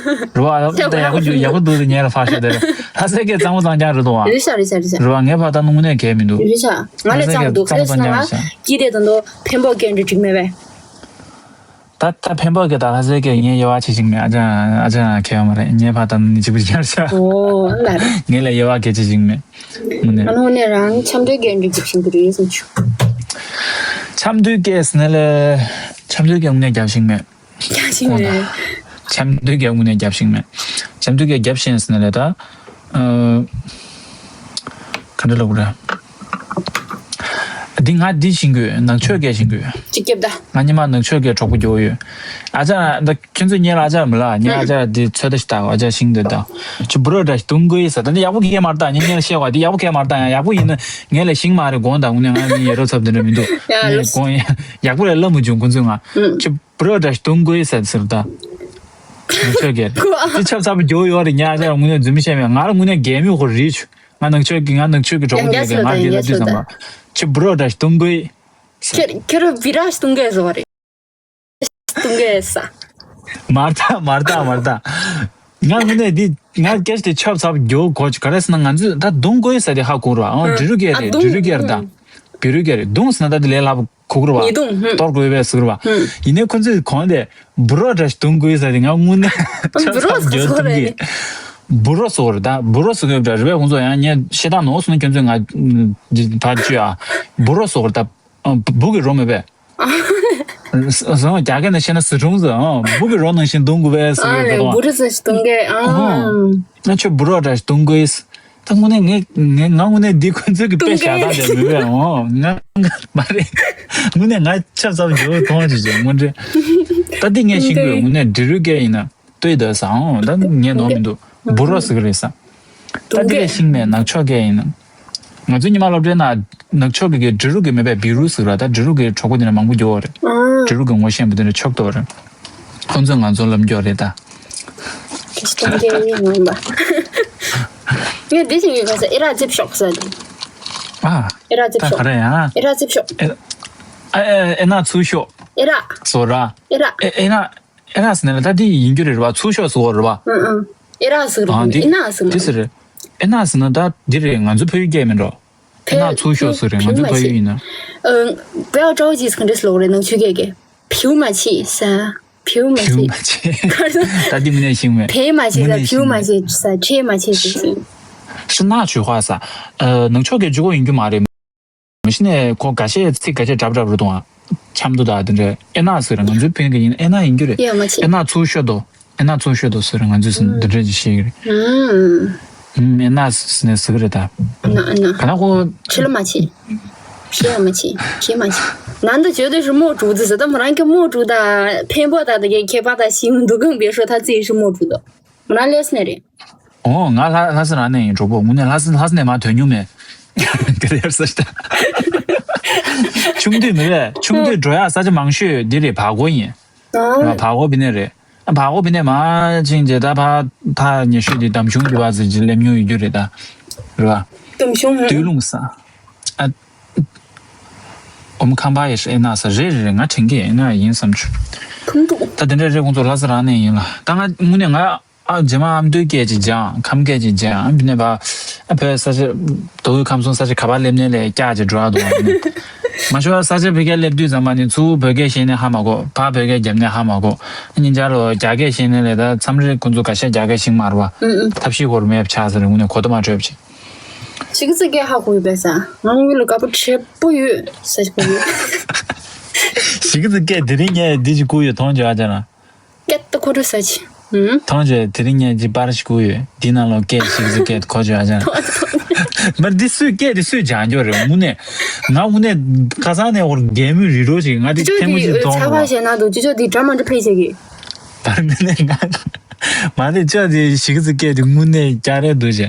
རེད་བ། ད་ཡག་པོ་ཡག་པོ་ཞིག་འདུག་ཡག་པོ་འདུག་དེ་ཉལ་ལ་ཕར་ཤོག་དེ་རེད། ལྷ་སའི་སྐད་གཙང་མ་གཙང་རྐྱང་རེད་འདུག་བ། རེད་ཤག་རེད་ཤག་རེད་ཤག་རེད་བ། ངས་ཕར་ད་ནི་དངོས་གནས་གལ་མི་འདུག་རེད་ཤག་ང་ལས་ལྷ་སའི་གཙང་མ་འདུག་སྐད་གཙང་མ་གཙང་རྐྱང་རེད་ཤག་སྐྱིད་དེ་དང་དུ་འཕན་པོ་སྐད་འདྲ་འགྲིག་མེད་པས། ད་ད་འཕན་པོ་སྐད་དང་ལྷ་སའི་སྐད་ངས་དབྱེ་བ་ཕྱེ་ཞིག་མེད། ཨ་ཅང་ཨ་ཅང་ཁྱད་ཡོད་མ་རེད། ངས་ཕར་ད་ནི་གཅིག་པུ་ཡར་ཤག་ཨོ་ལ་རེད། ངས་ལ་དབྱེ་བ་གལ་ཆེ་ཞིག་མེད། དངོས་གནས། ཨ་ནི་དངོས་གནས་རང་འཆམ་མཐུན་སྐད་འདྲ་འགྲིག་བཞིན་དུ་རེད་བསམ་བྱུང་། འཆམ་མཐུན་སྐད་ཟེར་ན་ལས། འཆམ་མཐུན་སྐད་དངོས་གནས་རྒྱབ་ཤིང་མེད། རྒྱབ་ཤིང་མེད། འཆམ་མཐུན་སྐད་དངོས་གནས་རྒྱབ་ཤིང་མེད། འཆམ་མཐུན་སྐད་རྒྱབ་ཤིང་ཟེར་ན་ལས་ད། ཨ། ག་འདྲ་ལབ་དགོས་རེད། འདི་ང་འདི་ཤིང་དགོས། ནག་ཆོས་སྐད་ཤིང་དགོས། ཅིག་རྒྱབ་ད། ང་ཉི་མ་ནག་ཆོས་སྐད་གྲོགས་པོ་རྒྱུགས་ཡོད། ཨ་ཅག་ད་ཁྱོད་ཚོས་ཉལ་ཨ་ཅག་མི་ལ་ཉལ་ཨ་ཅག་འདི་ཚོད་ལྟ་ཞིག་ལྟ། ཨ་ཅག་ཤིང་འདི་ད། ཁྱོད་བུ་རོ་འདྲ་ཞིག་དུང་དགོས་ཡིན་ས། ད་འདི་ཡག་པོ་གི་མ་རེད་ད། ཉན་ཉན་བཤད་བ་འདི་ཡག་པོ་གི་མ་རེད་ད། ཡང་ཡག་པོ་ཡིན་ན་ངས་ལས་ཤིང་མ་རེད་དགོངས་དག་དངོས་གནས་ང་ནི་ཡ་རོ་ཚབ་འདི་འདྲ་མི་འདུག་ཡ་ངས་ལོས། དགོངས་ཡག་པོ་ལས་ལབ་མི་བྱུང་ཁོ་ཚོས་ང་། ཨུ། ཁྱོད་བུ་རོ་འདྲ་ཞིག་དུང་དགོས་ཡིན་ས་ཟེར་ད། ནག་ཆོས་སྐད་འདི་ཆབ་ཚབ་རྒྱུགས་ཡོད་རེད། ཉལ་ཨ་ཅག་དངོས་གནས་རྫུན་མི་བཤད་མེད། ང་རང་དངོས་གནས་རྒན་མོ་ཁོ་རེད་བྱུང་། ང་ནག་ཆོས་ཀྱི་ང་ནག་ཆོས་ཀྱི་གྲོགས་པོ་དེ་གས་ང་འདི་ལབ་དུས་ཙམ་པ། ཁྱོད་བུ་རོ་འདྲ་ཞིག་དུང་དགོས་ཡིན་ས། ཁྱོད་ཁྱོད་རང་བུ་རོ་འདྲ་ཞིག་དུང་དགོས་ཡིན་ས་རེད། གཏོང་གི་ཡོད་ས། མ་རེད་ད། མ་རེད་ད། མ་རེད་ད། ང་དངོས་གནས་འདི་ང་སྐད་ཆ་དེ་ཆབ་ཚབ་རྒྱུགས་དགོས་ཀྱི། ག་རེ་ཟེར་ན་ང་ཚོས་ད་དུང་དགོས་ས་དེ་ཧ་གོ་ར། ཨང་། ཨ། འབྲི་རུ་སྐད་ཨ་རེད། དུང་། འབྲི་རུ་སྐད་རེད་ད། ཨང་། འབྲི་རུ་སྐད་རེད། དུང་ཟེར་ན་ད་དེ་ལས་སླ་པོ་གོ་གི་ར་བ། ཉེས་རྡུང་། ཧུམ། གཏོར་དགོས་པས་ཟེར་གི་ར་བ། ཧུམ། ཡིན་ནའི་ཁོ་ཚོས་གོང་དེ་བུ་རོ་འདྲ་ཞིག་དུང་དགོས་ས་དེ་ང་དངོས་གནས་ཆབ་ཚབ་རྒྱུགས་གཏོང་གི། བུ་རོ་ཟེར་གི་རེད་ད། བུ་རོ་ཟེར་གི་རེད་ད། རེད་པས། ཁོང་ཚོ་ཡང་ངས་བཤད་སྟངས་ནོར་སོང་ན་ཁྱོད་ཚོས་ང་ཕར་བཅོས་ཨ། བུ་རོ་ཟེར་གི་རེད་ད། ཨ། བུ་གི་རོ་མེད་པས། ཨ། ཟ་ཟ་རྒྱ་སྐད་ནང་བཤད་ན་ཟི་གྲོང་ཟེར། ཨ། བུ་གི་རོ་ནང་བཞིན་གཏོང་དགོས་པས་ཟེར་ཨ་གི་ནས་འདུག་བུ་རོ་ཟེར་ཞིག་གཏོང་གི། ཨ། ཨ། ང་ཁྱོད་བུ་རོ་འདྲ་ཞིག་གཏོང་དགོས། ད་དངོས་གནས་ངས་ངས་ང་དངོས་གནས་འདི་ཁོ་ཚོས་ཀྱི་དཔེ་བཞག་སྟངས་དེ་མེད་པས། ཨོ། ང་ང་མ་རེད། དངོས་གནས་ང་ཆབ་ཚབ་འཇོག་གི་མཐོང་ཅིག་བྱས་དངོས་འབྲེལ། ད་འདི་ངས་ཤེས་དགོས། དངོས་གནས་འབྲི་རུ་སྐད་ཡིན་ན། ལྟོས་དང་ཟ། འོང་ད་ངས་ནོར་མི་འདུག་བུ་རོ་ཟེར་གི་རེད་ཟ། ད་འདི་ལས་ཤིང་མེད། ནག་ཆོས་སྐད་ཡིན་ན། ང་ཚོའི་ཉི་མ་སློབ་གྲྭའི་ནང་ནག་ཆོས་སྐད་ཀྱི་འབྲི་རུ་གི་མེད་པས་བི་རུ་ཟེར་ར། ད་འབྲི་རུ་གི་གྲོགས་པོ་དེ་འདྲ་མང་པོ་འགྱོ་བ་རེད། ཨང་། འབྲི་རུ་གི་ངོ་ཤེས་པ་དེ་འདྲ་ཆོག་ཏོ་རེད། ཁོང་ཚོས་ང་ཚོ་ལབ་འགྱོ་རེད་ད། ཁྱི་སྟོང་སྐད་ཡིན་ནོ་མ། ངས་འདི་ཞིག་ཡོད་ག་ས་ཨེ་རག་ཙིབ་ཤོག་ས་དེ། ཨ། ཨེ་རག་ཙིབ་ཤོག་ད་ག་རེ་ཡ། ཨེ་རག་ཙིབ་ཤོག་ཨེ་ཨ་ཨེ་ཨེ་ན་ཚུར་ཤོག་ཨེ་རག་ཟེར་ར། ཨེ་རག་ཨེ་ཨེ་ན། ཨེ་ན་ཟེར་ན་ལ་ད་འདི་ཡིན་རྒྱུ་རེད་བ། ཚུར་ཤོག་ཟེར་བ་རེད་བ། ཨང་ཨང་། ཨེ་རག་ཟེར་རེད། ཨ་འདི་ཨེ་ན་ཟེར་ན། འདི་ཟེར་རེད། ཨེ་ན་ཟེར་ན་ད་འདི་རེད། ང་ཚོ་བོད་ཡིག་སྐད་མིན་འགྲོ། ཨེ་ན་ཚུར་ཤོག་ཟེར་རེད། ང་ཚོ་བོད་ཡིག་ཡིན་ན། ཨ། 不要着急 ཟེར་ག་འདྲ་ཟེར་ལོ་རེད་ནང་ཆོས་སྐད་ཀྱི། 不用客气 ཟེར། 不用客气 ད་འདི་མི་ནས་ཤིང་མེད། 别客气 ཟེར། 不用客气 ཟེར། 别客气 ཟེར་ཞིང་། 是那句话 ཟེར། ཨ། ནང་ཆོས་སྐད་འཇུག་གོ་ཡིན་རྒྱུ་མ་རེད། མ་གཞི་ནས་ཁོ་འགའ་ཤས་ཚིག་འགའ་ཤས་འདྲ་པོ་འདྲ་པོ་རེད་འདུག་ཨ། ཆབ་མདོ་དང་དེ་འདྲའི་ཨེ་ན་ཟེར་ར། ང་ཚོའི་བོད་ཀྱི་ཡིན་ཨེ་ན་ཡིན་རྒྱུ་རེད། ཡོད་མ་ཆེ། ཨེ་ན་ཚུར་ཤོག་དོ། ཨེ་ན་ཚུར་ཤོག་དོ་ཟེར་ར། ང་ཚོས་ཟེར་ན་འདི་འདྲ་ཅིག་བཤད་ཀྱི་རེད། ཨུམ། ཨུམ། ཨེ་ན་ཟེར་ནས་ཟེར་གི་རེད་ད། ཨེ་ན་ཨེ་ན། ག་ན་ཁོ། ཁྲི་ལོ་མ་ཆེ། ཁྲི་ཡང་མ་ཆེ། ཁྲི་མ་ཆེ། ནང་དུ་བྱོས་དུས་ཧྲི་མོ་དྲུག་ཙི་ཟེར་ད་མོ་རང་གི་མོ་དྲུག་ད་འཕན་པོ་ད་ད་གི་ཁྱད་པར་ད་ཤིང་འདུག་གང་བེ་ཧྲོ་ད་ཙི་ཧྲི་མོ་དྲུག་ད། མོ་རང་ལས་ནས་རེད། ཨོ། ང་ལྷ་ལྷ་ས་རང་ནས་ཡིན་གྲོགས་པོ། དངོས་གནས་ལྷ་ས་ལྷ་ས་ནས་མར་ཐོན་མྱོང་མེད། ག་རེ་ཡར་ས་ཞིག་ད། ཆུང་དུས་མི་རེད། ཆུང་དུས་འགྲོ་ཡག་ས་ཆ་མང་ཤོས་འདི་རེད། བར་སྐོར་ཡིན། ཨ། ང་བར་སྐོར་བི་ནས་རེད། ཨ། བར་སྐོར་བི་ནས་མར་ཕྱིན་རྗེས་ད་ཕར་ཕར་ཉེ་ཤོས་དེ་འདམ་གཞུང་གི་བར་ཟེར་གྱི་སླེབས་མྱོང་ཡོད་རྒྱུ་རེད་ད། རེད་བ། འདམ་གཞུང་། སྟོད་ལུང་ས། ཨ། ཨོམ་ཁམས་པ་ཡི་ཨེ་ན་ས་རེད་རེད་རེད། ང་དྲན་གི་ཨེ་ན་ཡིན་བསམ་བྱུང་། ཁུངས་འདུག་ད་དེ་འདྲ་རེད། ཁོང་ཚོ་ལྷ་ས་རང་ནས་ཡིན་ལ། ད་ང་དངོས་གནས་ང་། ཨ། རྗེས་མ་ཨ་མདོའི་སྐད་ཅིག་སྦྱང་། ཁམས་སྐད་ཅིག་སྦྱང་། ཨ་འདི་ནས་ཕར། ཨ། བོད་ས་ཆ། མདོ་དབུས་ཁམས་གསུམ་ས་ཆ་ག་པར་སླེབས་ནའི་ལས་སྐྱག་ཅིག་འགྲོ་ཡག་འདུག་ཨ། མ་ཤོར་ས་ཆ་བོད་སྐད་སླེབས་དུས་ཙམ་པ་ནི་ཚུར་བོད་སྐད་བཤད་ནའི་ཧ་མ་གོ། ཕར་བོད་སྐད་རྒྱབ་ནའི་ཧ་མ་གོ། ཨ་ཉིན་ཆར་ལོ་རྒྱ་སྐད་བཤད་ནའི་ལས་ད་མཚམས་རེ་ཁོ་ཚོ་འགའ་ཤས་རྒྱ་སྐད་ཤེས་ཀྱི་མ་རེད་བ། ཨུ་ཨུ། ཐབས་ཤེས་ཁོ་རང་མེད་པ་ཆགས་ས་རེད། དངོས་གནས་གོ་བརྡ་མ་འཕྲོད་པ་ཅིག་གཞིས་ཀ་རྩེ་སྐད་ཧ་གོ་ཡོད་པས་ས། ང་དངུལ་ལ་དགའ་པོ་བྲེད་པོ་ཡོད་ས་ཞིག་པོ་ཡོད། གཞིས་ཀ་རྩེ་སྐད་དེ་རིང་ངས་འདི་ཅིག་བསྐུར་ཡོད། མཐོང་བྱོས་ཨ་ཅག་རང་། སྐད་ད་ཁོ་རུ་ས་ཆེ། ཨུམ། མཐོང་བྱོས། དེ་རིང་ངས་ཅིག་པར་ཞིག་བསྐུར་ཡོད། འདི་ནང་ལོགས་སྐད་གཞིས་ཀ་རྩེ་སྐད་གོ་བྱོས་ཨ་ཅག་རང་། མར་འདི་སུས་སྐད་འདི་སུས་སྦྱང་རྒྱུ་རེད། དངོས་གནས། ང་དངོས་གནས་ཁ་སང་ནས་འོར་རྒན་མོ་རི་རོ་ཞིག་ང་འདི་ཅོ་ཐེངས་མ་འདི་ཞིག་མཐོང་ཚ་བ་རེད་བ། ཞེ་ན་འདུག་ཅོ་ཅོ་འདི་འདྲ་མ་འདྲ་ཕེ་བྱེད་ཀྱི། པར་ནི་ནས་ང་ མ་རེད། ཅག་དེ་ཞིག་ཙི་སྐད་དེ་དངོས་གནས་རྒྱག་རེད་འདུག་ཅེ།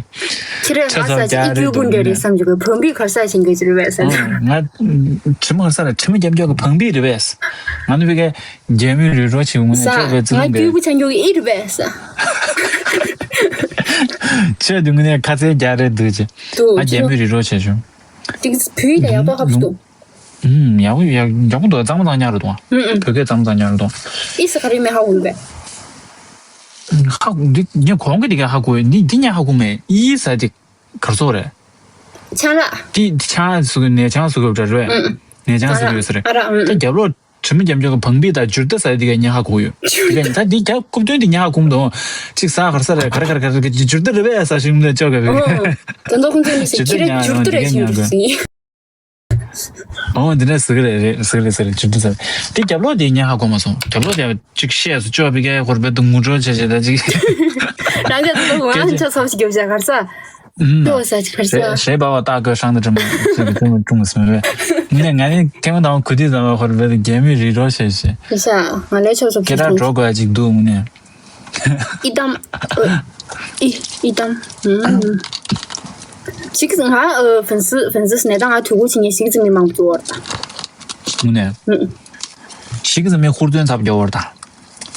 ཁྱེད་རང་ང་ས་ཅིག་ཨི་ཀྲུའུ་ཀུན་འདྲ་རེད་བསམ་བྱུང་གི། བོང་བུའི་གར་ས་ཞིག་གི་ཅི་རེད་བས་ཟེར། ང་དྲི་མ་གར་ས་ལ་དྲི་མ་རྒྱབ་འཇོག་གི་བོང་བུ་རེད་བས། ང་ནི་བི་གའི་རྒྱལ་མོའི་རི་རོ་ཆེ་ངོ་ས་ནས་ཅག་བས་ཙི་ང་ལུང་གའི་སྐྱེས་བུ་ཆ་འཇོག་གི་ཨི་རེད་བས་ས། ཅག་དེ་དངོས་གནས་ཁ་ཚལ་རྒྱག་རེད་འདུག་ཅེ། དུ་ང་རྒྱལ་མོའི་རི་རོ་ཆེ་བྱུང་། ཏིག་བུའི་ལ་ཡག་པོ་ཧབ་ཏུ། ཨུམ། ཡག་པོ་ཡག་ཡག་པོ་འདུག་གཙང་མ་གཙང་ཉག་རེད་འདུག་ཨུམ་ཨུམ། བོད་སྐད་གཙང་མ་གཙང་ཉག་རེད་འདུག་ཨི་སི་ཁ་རི་མེ་ཧ་གོ་བས། ཧ་གོ་འདི་ངས་གོང་གི་འདི་ག་ཧ་གོ་འདི་འདི་ངས་ཧ་གོ་མེད། ཨི་ས་དེ་གར་སོ་རེད། ཆང་རག་འདི་ཆང་སུ་གི་ནས་ཆང་སུ་གི་འདྲ་རེད། ཨུམ་ཨུམ། ནས་ཆང་སུ་གི་ཡོད་ས་རེད། ཨ་ར་ཨུམ། ད་རྒྱབ་ལོགས་དྲི་མ་རྒྱབ་འཇོག་གི་བང་པི་དང་འཇུར་ཏ་ས་དེ་ག་ངས་ཧ་གོ་ཡོད། འཇུར་ཏ། དེ་ག་ད་འདི་ག་རྐུབ་སྟོན་དེ་ངས་ཧ་གོ་མི་འདུག་ཅིག་ས་གར་ས་རེད། གར་གར་གར་གར་འཇུར་ཏ་རེད་བས་ས་ཞིག་མི་འདུག་ཅོག་ག་བས། ཨོ། དོན་དག་ཁོང་ཚོ་ནི་ཞིག་ཁྱེད་རང་འཇུར་ཏ་རེད་ཞིག་འདུག་ཟིན། ཨོ་འདི་འདྲ་ཟེར་གི་རེད། རེད་ཟེར་གི་རེད་ཟེར་གི་ཅི་འདྲ་ཟེར། དེ་རྒྱབ་ལོགས་དེ་ངས་ཧ་གོ་མ་སོང་། རྒྱབ་ལོགས་དེ་ཅིག་བཤད་སུ་ཅོག་པི་ཀའི་ཧོར་བེ་དུ་ངུ་འགྲོ་བྱེད་བྱེད་ད་ཅིག་རང་གི་ཚོ་ང་ཆ་ཚོམ་ཞིག་རྒྱབ་བྱ་གར་ས། ཨུམ། ལྟོས་ས་ཅིག་གར་ས། རེད་རེད་པ་བ་ཏག་གོས་ཧྲང་དུ་དྲི་མ་ཅིག་གི་ཅུང་ཅུང་ཟེར་རེད། ངས་ང་ནི་ཐེངས་མ་དང་གུ་དུས་ཙམ་ཧོར་བེ་དུ་རྒྱལ་མོའི་རི་རོ་བྱེད་བྱེད། ཡ་ཤ་ང་ལས་ཆོག་ཆོག་ཅིག་འགྲོ་དགོས་ཅིག་འདུག་ངུ་ནས། ཨི་དམ། ཨི་ཨི་དམ། ཞིག་ང་ཨ་ཕན་སི་ཕན་སི་ནས་ད་ང་དུས་གོ་ཕྱི་ཉིན་ཞིག་ཙམ་མི་མང་པོ་བར་ད། ངུ་ནས། ཞིག་ཙམ་མི་ཧུར་བརྩོན་ཚབ་རྒྱོ་བར་ད།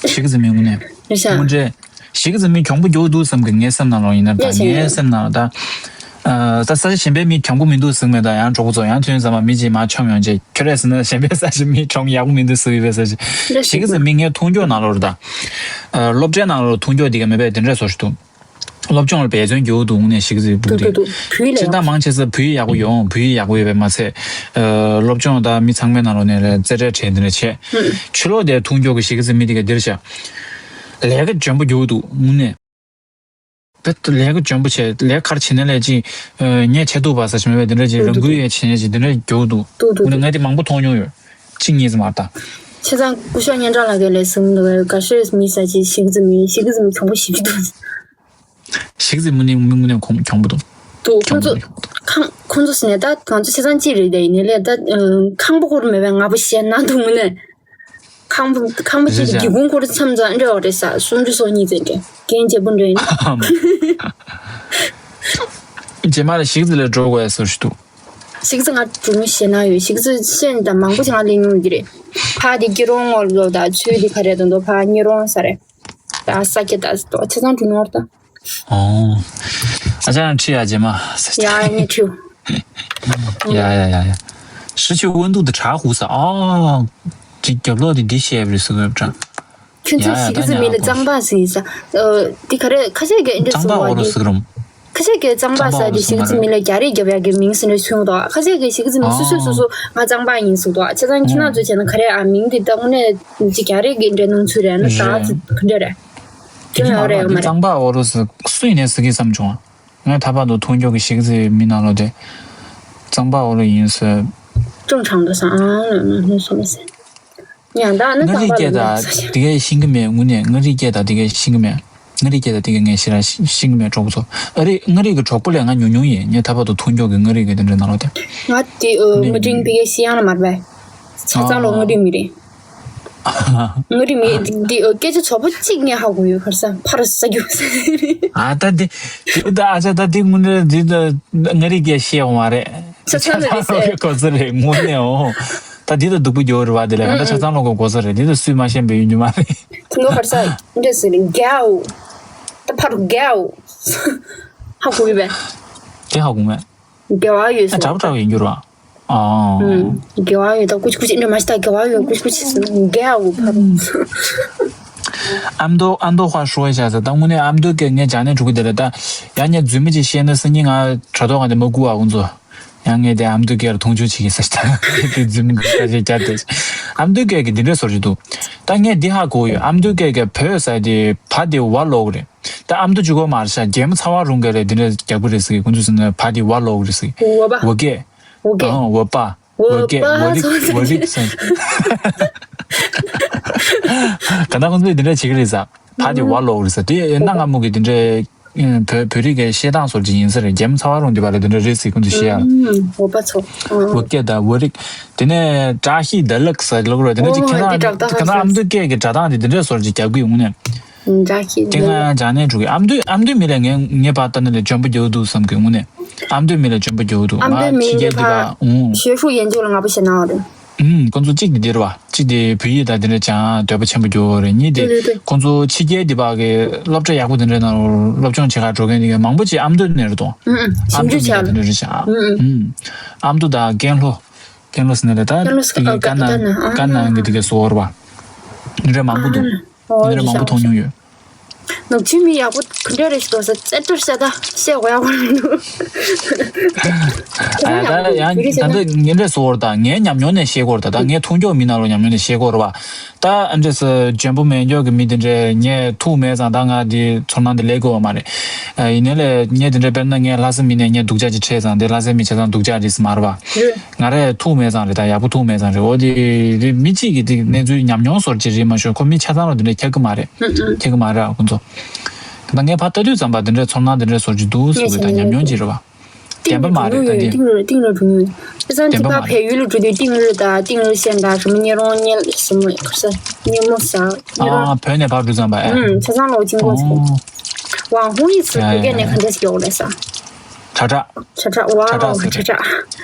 ཞིག་ཙམ་མི་ངུ་ནས། རེད་ཤག་ངུ་འདྲེ། ཞིག་ཙམ་མི་གྱོང་པོ་རྒྱོ་འདུག་བསམ་གི་ངའི་སེམས་ནང་ལོག་ཡིན་ན་ད་ངའི་སེམས་ནང་ད། ད་ས་ཆ་གཞན་པའི་མི་གྱོང་པོ་མི་འདུག་ཟིག་མེད་ད་ཡང་གྲོགས་པོ་ཚོ་ཡང་ཐོན་ཙམ་པ་མི་གཅིག་མ་ཆོམ་ཡོང་རྗེས། ཁྱོད་རས་ཟེར་ན་གཞན་པའི་ས་ཆ་མི་གྱོང་ཡག་པོ་མི་འདུག་ཟེར་བའི་ས་ཆ། ཞིག་ཙམ་མི་ངའི་མཐོང་རྒྱུ་ནང་ལོགས་རེད་ད། སློབ་གྲྭའི་ནང་ལོགས་མཐོང་རྒྱུ་དེ་ག་མེད་པས་དེ་འདྲས་བཟོ་ཞིག་འདུག་སློབ་སྦྱོང་ལ་འབད་བརྩོན་རྒྱག་འདུག་ནས་ཞིག་ཙམ་འདུག་དེ། བུའི་ལས་སྤྱིར་བཏང་མང་ཆེ་ས་བུ་ཡིག་ཡག་པོ་ཡོང་། བུ་ཡིག་ཡག་པོ་ཡོད་པས་མ་ཚད། སློབ་སྦྱོང་དང་མི་ཚང་མའི་ནང་ལོགས་ནས་ལས་རྩེ་གྲས་གྲས་འདི་འདྲ་བྱས། ཕྱི་ལོགས་དེ་མཐོང་རྒྱུ་གི་ཞིག་ཙམ་མི་དེ་ག་འདིར་བྱ། ལས་ཀ་འཇོན་པོ་རྒྱག་འདུག་དངོས་གནས། དཔེ་ལས་ཀ་འཇོན་པོ་བྱས་ལས་ཀར་བྱེད་ན་ལས་ཅིག་ངས་བྱེད་ཐུབ་པ་ས་ཞིག་མེད་པས་དེ་འདྲ་ཅིག་རང་འགུལ་ཡས་བྱེད་ནས་ཅིག་དེ་འདྲ་རྒྱུག་འདུག་ཏུ་ཏུ་ངས་དེ་མང་པོ་མཐོང་མྱོང་ཡོད། གཅིག་གཉིས་ཙམ་མ་གཏོགས། བྱས་ཙང་སྐུ་ཞབས་སྙན་གྲགས་ལགས་ཀྱིས་ལས་ཟིན་འདུག་ག་ཤེས་མི་ས་ཅིག་ཞིག་ཙམ་མི་ཞིག་ཙམ་གྱོང་པོ་ཞིབ་ཅིག་འདུག་ཞིག་ཙམ་མི་ནི་མི་ངུ་ནས་ཁོང་གྱོང་པོ་འདུག་ཏུ་ཁོང་ཚོ་ཁང་ཁོང་ཚོ་ཟིན་ནས་ད་ང་ཚོ་བྱས་ཙང་ཅི་རེད་དེ་ཡིན་ནའི་ལས་ད་ཁང་པ་ཁོར་མེད་པའི་ང་པོ་ཞེད་སྣང་འདུག་ངུ་ནས། ཁང་པ་ཁང་པ་གཅིག་གི་སྒེའུ་ཁུང་ཁོར་མཚམས་མཚམས་འདྲ་བ་རེད་ས་སུམ་ཅུ་སོ་གཉིས་ཙམ་འདྲ་རྒན་བརྗེ་པོ་འདྲ་ཡིན། རྗེས་མ་ལ་ཞིག་ཙི་ལ་འགྲོ་དགོས་ཟེར་ཞུ་འདུག་ཞིག་ཙི་ང་གྲོགས་མོ་ཞེད་སྣང་ཡོད། ཞིག་ཙི་ཤེས་ནི་དང་མང་པོ་ཞིག་ང་ལས་མྱོང་གི་རེད། ཕ་དེ་སྐྱིད་རོང་ངོ་ལོ་ད་ཚུལ་དེ་ག་རེད་དང་དོ་ཕ་གཉིད་རོང་ས་རེད། ད་ས་སྐྱ་ད་ད་ཆ་ཚང་གྲོགས་མོ་ད། ཨོ། ཨ་ཅག་ཁྲིད་ཡ་རྗེས་མ། ཡ་ཡ་ངས་ཁྲིད། ཡ་ཡ་ཡ་ཡ། ཧྲི་ཆུ་དབོན་དུ་དུ་གྲག་ཧུ་ས་ཨ། ཅིག་རྒྱབ་ལོག་དེ་འདི་བཤད་པ་རེད་ཟེར་གི་ཡོད་པ་འདྲ། ཁྱོད་ཚོ་ཡ་ཡ་ཞིག་ཙི་མི་ལ་གཙང་པ་ཟེར་ས། འདི་ག་རེ་ཁ་ཤས་ཀྱིས་འདི་གཙང་པ་ཟེར་བ་འོ་རོ་འདི། ཟེར་གི་རུང་། ཁ་ཤས་ཀྱིས་གཙང་པ་ཟེར་འདི་ཞིག་ཙི་མི་ལ་རྒྱ་རིགས་རྒྱབ་ཡག་གི་མིང་ཟེར་ནས་གསུངས་འདུག་ཁ་ཤས་ཀྱིས་ཞིག་ཙི་མི་སོ་སོ་སོ་སོ་ང་གཙང་པ་ཡིན་གསུངས་འདུག་བྱས་ཙང་ཁྱེད་རང་ཚོས་བྱས་ན་ག་རེ་ཨ་མིང་འདི་ད་དངོས་གནས་ཅིག་རྒྱ་རིགས་ཀྱི་འདྲ་སྣང་ཚུལ་རེད་ན་ད་ཙི་ག་འདྲ་རེད། ཁྱོད་ཡང་རེད་ཡོད་མ་རེད། གཙང་པ་འོ་རོ་ཟེར་སུ་ཡིན་ནས་ཟེར་གི་བསམ་བྱུང་། ང་ད་བར་དུ་མཐོང་རྒྱུ་གི་ཞིག་ཙི་མི་ནང་ལོགས་དེ། གཙང་པ་འོ་རོ་ཡིན་ཟེར། ཅུང་ཆང་དུ་སང་ཨང་ལ་ནང་ནས་སོང་ཟེར། ཡང་ད་ནི་མངའ་རིས་གཙང་པ་སྐད་ལ་དང་ནི་དེ་གའི་ཤིང་གི་མེད་དངོས་གནས་མངའ་རིས་སྐད་དང་དེ་གའི་ཤིང་གི་མེད། མངའ་རིས་སྐད་དང་དེ་གའི་ངས་ཤི་ར་ཤིང་གི་མེད་གྲོགས་པོ་ཚོ། ཨ་རི་མངའ་རིས་ཀྱི་གྲོགས་པོ་ལས་ང་ཉུང་ཉུང་ཡིན་ངས་ད་བར་དུ་མཐོང་རྒྱུ་གི་མངའ་རིས་ཀྱི་དེ་འདྲའི་ནང་ལོགས་དེ། ང་དེ་མི་འབྲིང་པི་གའི་ཤི་ཡང་ལ་མར་བས། ཆ་ཚང་ལོ་མངའ་རིས་མི་རེད། ངའི་རིགས་མི་འདི་སྐད་ཆ་ཚོགས་པ་གཅིག་ངས་ཧ་གོ་ཡོད་ཁར་ས་ཕར་ས་རྒྱུ། ཨ་ད་འདི་འདི་ད་ཨ་ཅག་ད་འདི་དངོས་གནས་འདི་ད་ངའི་རིགས་ཀྱིས་ཤེས་འོང་བ་རེད། ཆ་ཚང་ལ་རེད་ཟེར། གོ་ས་རེད་དངོས་གནས་འོ། ད་འདི་ད་སྡུག་པོ་རྒྱོ་རེད་བ་འདི་ལས་ང་ད་ཆ་ཚང་ལོག་གི་གོ་ས་རེད་འདི་ད་སུས་མ་ཤེས་པའི་ཡོད་རྒྱུ་མ་རེད། དེ་ནོ་ཁར་ས་འདྲ་ཟེར་རྒྱའོ། ད་ཕར་རྒྱའོ། ཧ་གོ་ཡོད་པས། དེ་ཧ་གོ་མེད། དགེ་བ་ཡོད་ཨ་ཟེར། དྲག་པོ་དྲག་པོ་ཡིན་རྒྱུ་རེད་བ། ཨང་། དགེ་བ་ཡོད་ད་ཀུ་ཅི་ཀུ་ཅི་འདྲ་མ་ཤི་ད་དགེ་བ་ཡོད་ཀུ་ཅི་ཀུ་ཅི་ཟེར་ན་དགེ་བ་ཕར། ཨ་མདོ་ཨ་མདོ་ཁ་ཧྲོ་ཤ་ཟེར་ད་དངོས་གནས་ཨ་མདོ་སྐད་ངས་སྦྱང་ནས་འགྲོ་གི་དེ་རེད་ད། ཡང་ངས་རྫུན་མ་ཅིག་བཤད་ན་སང་ཉིན་ང་དྲ་ཐོག་ག་དེ་མ་བསྐུར་བ་ཁོང་ཚོ། ཡང་ངས་དེ་ཨ་མདོ་སྐད་ལ་མཐོང་ཆུང་བྱེད་ཀྱི་ཟེར་ད་དེ་རྫུན་མ་ཁ་ཤས་བརྒྱབ་དེ། ཨ་མདོ་སྐད་ཀྱི་འདི་འདྲ་བཟོ་རྒྱུ་འདུག་ད་ངས་འདི་ཧ་གོ་ཡོད་ཨ་མདོ་སྐད་ཀྱི་བོད་ཟེར་དེ་བ་དེ་བ་ལོག་རེད། ད་ཨ་མདོ་གཅིག་གོ་མར་ཤ་རྒྱལ་མོ་ཚ་བ་རུང་ག་རེ་འདི་འདྲ་རྒྱག་གི་རེད་ཟེར་གི་ཁོང་ཚོས་ཟེར་ན་བ་དེ་བ་ལོག་རེད་ཟེར་གི་འོ་བ། འོ་སྐད། འོ་སྐད། ཨང་འོ་པ། འོ་སྐད་འོ་རིག་འོ་རིག་ཟེར། ག་ད་ཁོང་ཚོས་འདི་འདྲ་བྱེད་ཀྱི་རེད་ཟེར། བ་དེ་བ་ལོག་རེད་ཟེར་དེ་གནའ་སྔ་མོ་གི་འདི་འདྲ། བོད་བོད་རིགས་ཀྱི་བཤད་སྟངས་སོར་གྱི་ཡིན་ས་རེད་རྒྱལ་མོ་ཚ་བ་རུང་འདི་བ་ལ་འདི་འདྲ་རེད་ཟེར་ཁོང་ཚོས་བཤད་ཡ། འོ་པ་ཚོ། འོ་སྐད་དང་འོ་རིག་དེ་ནས་བཀྲ་ཤིས་བདེ་ལེགས་ཟེར་ལོག་རེད་དེ་འདྲ་ཅིག་ཁྱེད་རང་ཁྱེད་རང་ཨ་མདོ་སྐད་ཀྱི་སྒྲ་གདངས་དེ་འདི་འདྲ་སོར་གྱི་རྒྱབ་ཀྱི་ཡོང་ནས། འདྲ་ཞིག་དེ་ང་ཡང་སྦྱང་ནས་འགྲོ་གི། ཨ་མདོའི་ཨ་མདོའི་མི་ལ་ངས་ངས་ཕར་ལྟ་ན་ལས་འཇོན་པོ་རྒྱག་འདུག་བསམ་གི། དངོས་གནས་ཨ་མདོའི་མི་ལ་འཇོན་པོ་རྒྱག་འདུག། ཨ་མདོའི་མི་ཕྱི་རྒྱལ་འདི་ཕར་ཨུང་། 学术研究 ལ་ང་པོ་ཞེ་ནང་རེད། ཨུང་། ཁོང་ཚོ་གཅིག་དེ་འདིར་བ། གཅིག་དེ་བོད་ཡིག་དང་དེ་འདྲ་སྦྱང་འདོད་པ་ཆེན་པོ་རྒྱུ་རེད། གཉིས་དེ། ཁོང་ཚོ་ཕྱི་རྒྱལ་འདི་བ་གི་སློབ་གྲྭ་ཡག་པོ་དེ་འདྲ་ནང་སློབ་སྦྱོང་བྱེད་གར་འགྲོ་མཁན་དེ་ག་མང་པོ་ཅིག་ཨ་མདོ་ནས་རེད་དོ། ཨ་མདོ་ནས་དེ་འདྲ་རེད་ཤག། ཨུང་། ཨ་མདོ་དང་ཀན་ལྷོ། ཀན་ལྷོ་ཟེར་ན་ལས་ད་དེ་གི་ཀན་ནང་ཀན་ནང་གི་དེ་ག་བཟོ་བར་བ། དེ་འདྲ་མང་པོ་འདུག། དེ་འདྲ་མང་པོ་མཐོང་མྱོང་ཡོད། ནག་ཆུའི་མི་ཡག་པོ་ག་འདྲ་རེད་ཞིག་འདུག་ས་རྩེ་སྤྲོ་ཤ་ད་བཤད་དགོས་ཡག་པོ་རེད་འདུག། ཨ་ད་ཡང་ད་ལྟ་ངན་འདྲ་བཟོ་བར་ད་ངའི་ཉམས་མྱོང་ནས་བཤད་དགོས་རེད། ད་ད་ངས་མཐོང་མགྱོགས་མི་ནང་ལོ་ཉམས་མྱོང་ནས་བཤད་དགོས་རེད་བ། ད་ཨ་འདྲས་སུ་འཇོན་པོ་མེད་མགྱོགས་ཀྱི་མི་དེ་འདྲས་ངས་ཐུག་མེད་ཙང་ད་ང་དེ་ཚོར་སྣང་དེ་ལས་དགོས་བ་མ་རེད། ཡིན་ནའི་ལས་ངས་དེ་འདྲས་དཔེར་ན་ངས་ལྷ་ས་མི་ནས་ངས་སྡུག་ཅག་ཅིག་འཕྲད་ཙང་དེ་ལྷ་སའི་མི་ཆ་ཚང་སྡུག་ཅག་རེད་ཟེར་མ་རེད་བ། ང་རས་ཐུག་མེད་ཙང་རེད། ད་ཡག་པོ་ཐུག་མེད་ཙང་རེད། འོ་དེ་རེད། མི་གཅིག་གིས་དེ་གནས་ཚུལ་ཉམས་མྱོང་བཟོ་ཅིག་རེད་མ་ཤོད། ཁོ་མི་ཆ་ཚང་ལ་དེ་འདྲས་ཁྱབ་ཀྱི་མ་རེད། ཁྱབ་ཀྱི་མ་རེད་ཨ་ཁོ་ཚོ། ད་ངས་ཕར་ལྟ་དུས་ཙམ་པ་དེ་འདྲས་ཚོར་སྣང་དེ་འདྲས་བཟོ་ཅིག་འདུག་ཟེར་བའི་ད་ཉམས་མྱོང་ཅིག་རེད་བ། བདེན་པ་མ་རེད་ད་དེ། ཏིང་རུ་ཏིང་རུ་འགྲོ་མྱོང་། ཨེ་ཙང་དེ་བདེན་པ་ཕར་མ་རེད། བལ་ཡུལ་ལ་འགྲོ་དུས་ཏིང་རུ་དང་ཏིང་རུ་ཤན་དང་ཞི་མོ་གཉེར་རོང་གཉེར་ཞི་མོ་ག་ས་གཉེར་མོ་ཟ་གཉེར་རོང་། ཨ་བོད་ནས་ཕར་འགྲོ་ཙམ་པ་ཨེ། ཨུམ་ཆ་ཚང་ལོ་ཅིང་གོ་ཟེར། ཝང་ཧུང་ཡི་ཚུ་བོད་སྐད་ནས་ག་འདྲས་ཡོད་རེད་ས། ཁྲ་ཁྲ། ཁྲ་ཁྲ་ཝ་ཁྲ་ཁྲ་ཟེར། ཁྲ་ཁྲ།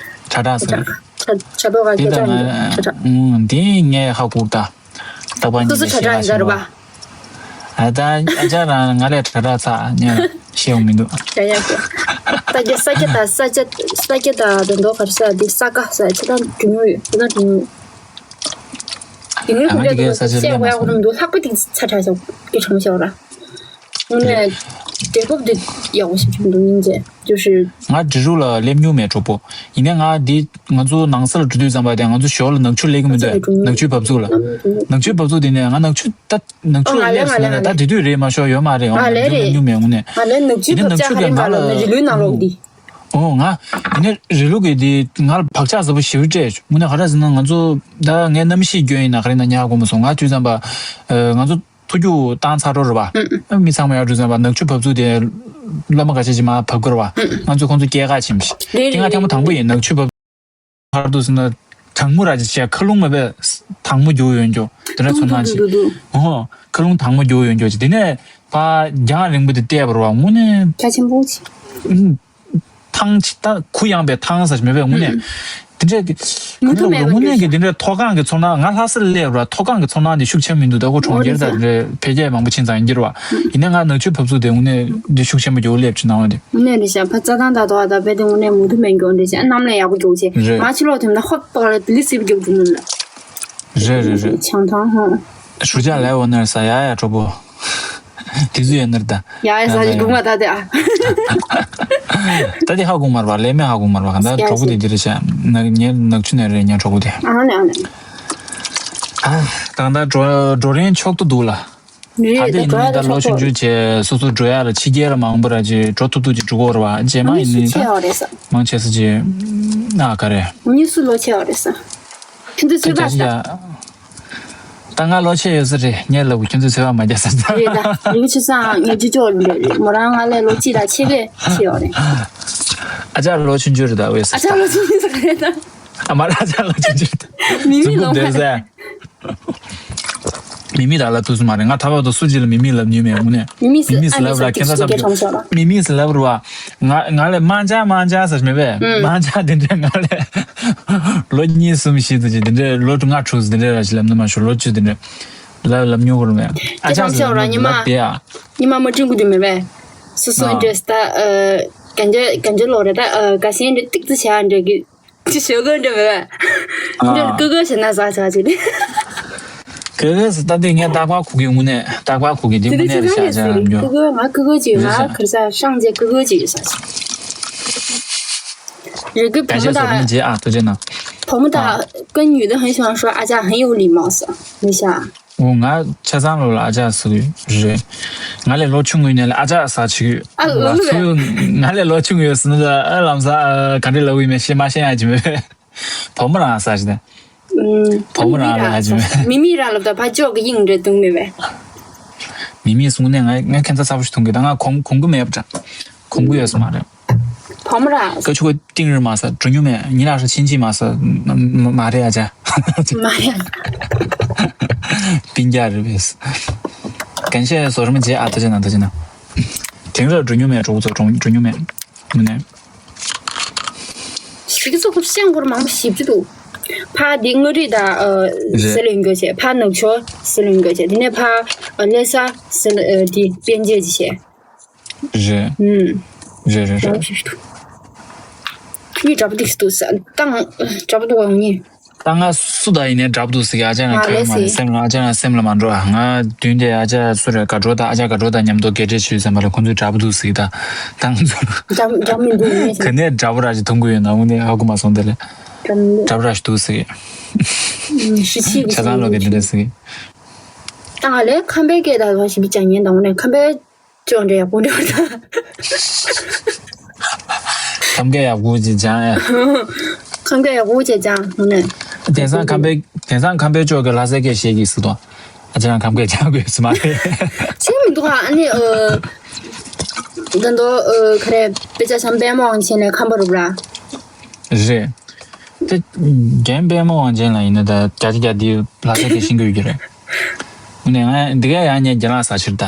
ཁྲ་ཁྲ་ཟེར། ཁྲ་ཁྲ་ཆ་ཏོ་ག་སྐད་ཆ་ཡིན་ཁྲ་ཁྲ། ཨུམ་འདི་ངས་ཧ་གོ་ད། རྟག་པར་སོ་སོ་ཉིད་ནས་ཆ་ཤེས་ཀ་ཤེས་ར་པ། ཨ་ད་ཨ་ཅག་རང་ང་ལས་དྲ་དྲག་ཚ་ཉ་ཤེས་ཡོང་མི་འདུག། ཡ་ཡ་ཀྱ། ས་སྐྱ་ས་སྐྱ་དང་ས་སྐྱ་ས་སྐྱ་དང་དོན་དོ་གར་ས་འདི་ས་ཀ་ས་ཆ་དང་གྲུ་ཉུ་ཡོད་དེ་ན་གྲུ་ཉུ་ཡོད། དེ་ངའི་ཁུག་ཀྱ་དུ་ས་ཆ་ལས་མ་སོང་། ལྷག་པ་དེ་ཚ་དྲག་ཤོག་གི་གྲང་ཤོག་ར། དངོས་གནས་བགྲེས་པོ་འདི་ཡག་པོ་ཞིག་བྱུང་འདུག་སྙིང་རྗེ། ཅོ་ཧྲི། ང་འབྲི་རུ་ལ་སླེབས་མྱོང་མེད་གྲོགས་པོ། ཡིན་ནའི་ང་འདི་ང་ཚོ་ནང་ས་ལ་འགྲོ་དུས་ཙམ་པ་དེ་ང་ཚོ་ཞོར་ལ་ནག་ཆུ་སླེབས་ཀྱི་མི་འདུག། ནག་ཆུའི་བབས་ཚུགས་ལ། ནག་ཆུའི་བབས་ཚུགས་དེ་ནས་ང་ནག་ཆུ་ད་ནག་ཆུ་ལ་སླེབས་སོང་ན་ད་དེ་དུས་རེད་མ་ཤོག་ཡོད་མ་རེད། ཨོ་ནག་ཆུ་སླེབས་མྱོང་མེད་དངོས་གནས། ཡིན་ནའི་ནག་ཆུའི་བབས་ཆགས་ག་རེ་མ་ལབ་ན་རི་ལུའི་ནང་ལོགས་འདི། ཨོ་ང་ཡིན་ནའི་རི་ལུ་གི་དེ་ང་ལ་བག་ཆགས་ཟབ་པོ་ཞེ་པོ་སྤྲད་བྱུང་། དངོས་གནས་ག་རེ་ཟེར་ན་ང་ཚོ་ད་ངའི་རྣམ་ཤེས་སྐྱོན་ཡིན་ན་ག་རེ་ན་ཉག་གོ་མ་སོང་། ང་དུས་ཙམ་པ་ང་ཚོ་ཐུགས་རྒྱུགས་བཏང་ཚར་འགྲོ་རེད་པ། མི་ཚང་མ་ཡར་འགྲོ་ཙམ་པ་ནག་ཆུ་བབས་ཚུགས་དེ་སློབ་མ་ཁ་ཤས་ཀྱིས་མར་བབས་ཀྱི་རེད་པ། ང་ཚོས་ཁོང་ཚོ་སྐྱེལ་ག་ཕྱིན་པ་ཞིག། དེ་ང་ཐེངས་མ་དང་པོ་ཡིན། ནག་ཆུ་བབས་ཚར་འདུག་ཟེར་ན་གྲང་མོ་ར་ཅིག་བྱས་མཁའ་རླུང་མ་བས་དྭངས་མོ་རྒྱུག་ཡོང་རྒྱུ་དེ་འདྲ་ཚོར་སྣང་ཅིག། ཨོ་མཁའ་རླུང་དྭངས་མོ་རྒྱུག་ཡོང་རྒྱུ་ཅིག། དེ་ནས་ཕར་རྒྱང་རིང་པོ་དེ་བལྟས་པ་རེད་པ། དངོས་གནས་རྒྱ་ཆེན་པོ་ཅིག། ཐང་ཆད་ད་གུ་ཡངས་པའི་ཐང་ཟེར་མེད་པས་དངོས་གནས། དེ་འདྲས་ཀྱི་མུ་མཐུད་མེད་པ་དངོས་གནས་ཀྱི་འདི་འདྲས་མཐོ་སྒང་གི་ཚོར་སྣང་། ང་ལྷ་སར་སླེབས་ར་མཐོ་སྒང་གི་ཚོར་སྣང་འདི་ཤུགས་ཆེན་མི་འདུག། ད་ཁོ་གྲོང་ཁྱེར་དང་འདི་འདྲས་འཕེལ་རྒྱས་མང་པོ་ཕྱིན་ཙང་ཡིན་གྱི་རེད་པ། ཡིན་ནའི་ང་ནག་ཆུ་བབས་ཚུགས་དེ་དངོས་གནས་འདི་ཤུགས་ཆེན་པོ་རྒྱག་སླེབས་བྱུང་སྣང་བ་འདི། དངོས་གནས་རེད་ཤག། ཕ་རྩྭ་ཐང་དང་དོ་བ་དང་དཔེ་དེ་དངོས་གནས་མུ་མཐུད་མེད་མགྱོགས་འདྲ་ཤག། གནམ་ལས་ཡག་པོ་མགྱོགས་ཆེ། རེད། མ་ཕྱི་ལོགས་ཐོན་ན་ཧོབ་པག་ལ་ལི་སིབ་རྒྱབ་འགྲོ་ནི་ལ། རེད་རེད་རེད། བྱང་ཐང་ཧོ། ཞུ་ཅག་ལས་འོ་ནར་ས་ཡ་ཡ་གྲོགས་པོ། དེ་ཚོ་ཡོད་ནར་ད། ཡ་ཡ་ས་ཞིག་དགུང་མ་ད་དེ་ཨ། ད་དེ་ཧ་གོ་མར་བ་ལས་མེད་ཧ་གོ་མར་བ་ག་ད་ཡ་གྲོགས་པོ་ཡ་དེ་འདི་རེད་ཤག། ན་ངའི་ནག་ཆུ་ནས་རེད། ངའི་གྲོགས་པོ་དེ། ཨ་ནི་ཨ་ནི། ཨ་ད་ད་འགྲོ་འགྲོ་རན་ཆོག་ཏུ་འདུག་ལ། ད་རེད་ལྟ་ད་ངས་ད་ལོ་ཆུང་ཆུང་བྱས་སོ་སོ་འགྲོ་ཡ་ལ་ཕྱི་རྒྱལ་ལ་མང་པོ་ར་ཅིག་འགྲོ་ཐུབ་ཐུབ་ཅིག་འགྲོ་གོ་ར་བ། རྗེས་མ་ཡིན་ནི་ད་མང་ཆེ་ས་ཅིག་ཨ་ག་རེ། ངུ་ཉི་སུ་ལོ་ཆེ་བ་རེད་ས། ཁྱོད་ཚོ་ཚོད་པ་ས། ད་ང་ལོ་ཆེ་ཡོད་ས་རེད། ངས་ལབ་ཁྱོད་ཚོ་ཚོད་པ་མ་རྒྱག་ས་ད། རེད་ད་རིག་ཆུ་སང་ངས་ཅི་ཅོག་རེད། མོ་རང་ང་ལས་ལོ་གཅིག་དང་ཕྱེད་ཀས་ཆེ་བ་རེད། ཨ་ཅག་ལོ་ཆུང་ཆུང་རེད་ད་འོས་ས། ཨ་ཅག་ལོ་ཆུང་ཆུང་ས་རེད་ད། ཨ་མ་ལ་ཨ་ཅག་ལོ་ཆུང་ཆུང་རེད་ད། མི་མི་ལོ་ཟུག་འདོད་ས། མི་མི་ར་ལབ་ཐུབ་སུ་མ་རེད། ང་ད་བར་དུ་སུ་གཅིག་ལ་མི་མི་ལབ་མྱོང་མེད་དངོས་གནས། མི་མི་སི་ལབ་ར་ཁྱེད་ཚ་ཚ་མི་མི་སི་ལབ་ར་བ། ང་ང་ལས་མང་ཇ་མང་ཇ་ཟེར་མེད་པས། མང་ཇ་དེ་འདྲས་ང་ལས་ལོ་གཉིས་གསུམ་བཞི་ཙམ་ཅིག་དེ་འདྲས་ལོ་དྲུག་ལྔ་དྲུག་ཙམ་དེ་འདྲས་ར་ཞིག་ལབ་ནི་མ་ཞུ། ལོ་བཅུ་དེ་འདྲས་ལབ་ལབ་མྱོང་གི་རུང་བས། ཨ་ཅག་ཟེར་ལབ་དེ་ཨ། ཉི་མ་མ་སྤྲིན་ཀུ་དེ་མེད་པས། སོ་སོ་འདྲས་ད་གན་ཇ་གན་ཇ་ལོ་རེད་ད་ག་སེང་འདྲས་ཏིག་ཙི་བྱ་འདྲས་གི་ཅི་ཞོ་གོ་འདྲ་མེད་པས། འདྲ་ལ་ཀུ་གོ་བྱེད་ན་ཟ་ཆ་ཅིག་རེད། ཀུ་གོ་ཟེར་ད་འདི་ངས་རྟག་པར་གོ་གི་དངོས་གནས་རྟག་པར་གོ་གི་འདི་དངོས་གནས་རེད་ཤག་ཅག་ཡང་འགྱོ། ཀུ་གོ་ང་ཀུ་གོ་ཅིག་ཡོད། ང་ཁར་ས་ཤང་ཅེ་ཀུ་གོ་ཅིག་ཡོད་ས་ཅིག་རེད་གི། བུ་མོ་དང་བུ་མོ་དང་ཀུན་ཉུལ་དུ་ཧན་ཤང་ཧྲོ་ཨ་ཅག་ཧན་ཡོད་ལི་མང་ས་མི་ཤ། འོ་ང་ཆ་ཚང་ལོ་ལ་ཨ་ཅག་ཟེར་གི་རེད། ང་ལས་ལོ་ཆུང་ངུ་ཡིན་ནའི་ཨ་ཅག་ཟེར་གྱི་ཡོད། ཨ་ལོ་ལོ་ང་ལས་ལོ་ཆུང་ངུ་ཡོད་ཟེར་ན་ཨ་ལམ་ས་ག་འདྲས་ལབ་ཡིན་མེད་ཤེས་མ་ཤེས་ཡ་ཅི་མེད། བུ་མོ་རང་ཟེར་གྱི་ནས། བུ་མོ་རང་ལ་ཡ་ཅི་མེད། མི་མི་རང་ལབ་ད་ཕ་ཅོག་གི་དབྱིངས་འདྲ་དུང་མེད་པས། མི་མི་གསུང་ནས་ང་ང་ཁྱད་མཚར་ཚ་པོ་ཞིག་མཐོང་གི། ད་ང་གོང་གོང་གི་མེད་པ་འདྲ། གོང་གི་ཡོད་ས་མ་རེད། བུ་མོ་ར། ཀ་ཆུ་ག་ཏིང་རི་མ་ས་གྲུ་ཉུ་མེ་ཉི་ལ་ཧྲ་ཆིན་ཆི་མ་ས་མ་རེད་ཨ་ཅག་མ་ཡ། པིན་རྒྱ་རི་བེས། གན་ཤེས་སོ་རི་མ་བྱེད་ཨ། ཐུགས་རྗེ་གནང་ཐུགས་རྗེ་གནང་། དེང་རབས་འགྲོ་མྱོང་མེད་གྲོགས་པོ་ཚོ་གྲོང་འགྲོ་མྱོང་མེད་ནས། ཞིག་ཚོ་ཁུ་ཤང་སྐོར་མང་པོ་ཞིབ་ཀྱི་འདུག་ཕ་འདི་མངའ་རིས་དང་ཨ་རེད། སི་ལིང་གོ་བྱས། ཕ་ནུབ་ཕྱོགས་སི་ལིང་གོ་བྱས། དེ་ནས་ཕ་ཨ་ལྷ་ས་སི་ལི་ཨ་འདི་པན་ཇེ་ཇི་བྱས། རེད། ཨུམ། རེད་རེད་རེད། མང་པོ་ཞིག་འདུག་ཁྱོད་གཉིས་འདྲ་པོ་འདུག་ཟེར་འདུག་ཟེར། ད་འདྲ་པོ་འདུག་ག་ངོ་ཉིད། ད་ང་སུ་དང་ཡིན་ནའི་འདྲ་པོ་འདུག་ཟེར་གི། ཨ་ཅག་ང་ཨ་ག་རེ་ལས་མ་རེད། སེམས་ལ་ཨ་ཅག་ང་སེམས་ལ་མ་འགྲོ་ཨ། ང་མདུན་དེ་ཨ་ཅག་སུ་རེད། དགའ་སྤྲོ་དང་ཨ་ཅག་དགའ་སྤྲོ་དང་མཉམ་དུ་སྐད་ཆ་བྱོས་ཟེར་མ་རེད། ཁོང་ཚོས་འདྲ་པོ་འདུག་ཟེར་གི། ད་ད་ང་ཚོ་འདྲ་འདྲ་མི་འདུག་ངས་ག་ནས་འདྲ་པོ་ར་ཞིག་མཐོང་གི་ཡོད་ན། དངོས་གནས་ཧ་གོ་མ་སོང་། དེ་ལས་འདྲ་མི་འདུག་འདྲ་པོ་ར་ཞིག་འདུག་ཟེར་གི། ཨུམ། ཧྲི་ཆི་གི་ཆ་ཚང་ལོ་གི་འདི་འདྲ་ཟེར་གི། ད་ང་ལས་ཁམས་པའི་སྐད་དང་བ་ཞིག་བྱ་ཉན་དང་ངོ་ནས་ཁམས་པའི་ཅོག་འདྲ་ཡག་པོ་འདྲ་བ་དང་། ཁམས་སྐད་ཡག་པོ་ཅིག་སྦྱང་ཡ། ཁམས་སྐད་ཡག་པོ་ཅིག་སྦྱང་ངོ་ནས། དེང་སང་ཁམས་པའི་དེང་སང་ཁམས་པའི་ཅོག་གི་ལྷ་སའི་སྐད་བཤད་ཀྱི་ཟེར་དང་། ཨ་ཅག་ཁམས་སྐད་སྦྱང་དགོས་ཟེར་མ་རེད། ཤེས་མི་འདུག་ཨ་ནི་ཨ། ད་དུང་ཨ་ག་རེ་དཔེ་ཆ་བྱམས་པད་མ་དབང་ཆེན་ལས་ཁམས་པ་རུབ་ར། རེད། དེ་རྒན་པད་མ་དབང་ཆེན་ལ་ཡིན་ན་ད་བརྒྱ་ཆ་བརྒྱ་དེ་ལྷ་སའི་སྐད་ཤེས་ཀྱི་ཡོད་ཀྱི་རེད། ངས་འདི་ག་ཡང་ངས་རྒན་ལགས་ས་ཕྱིར་ད།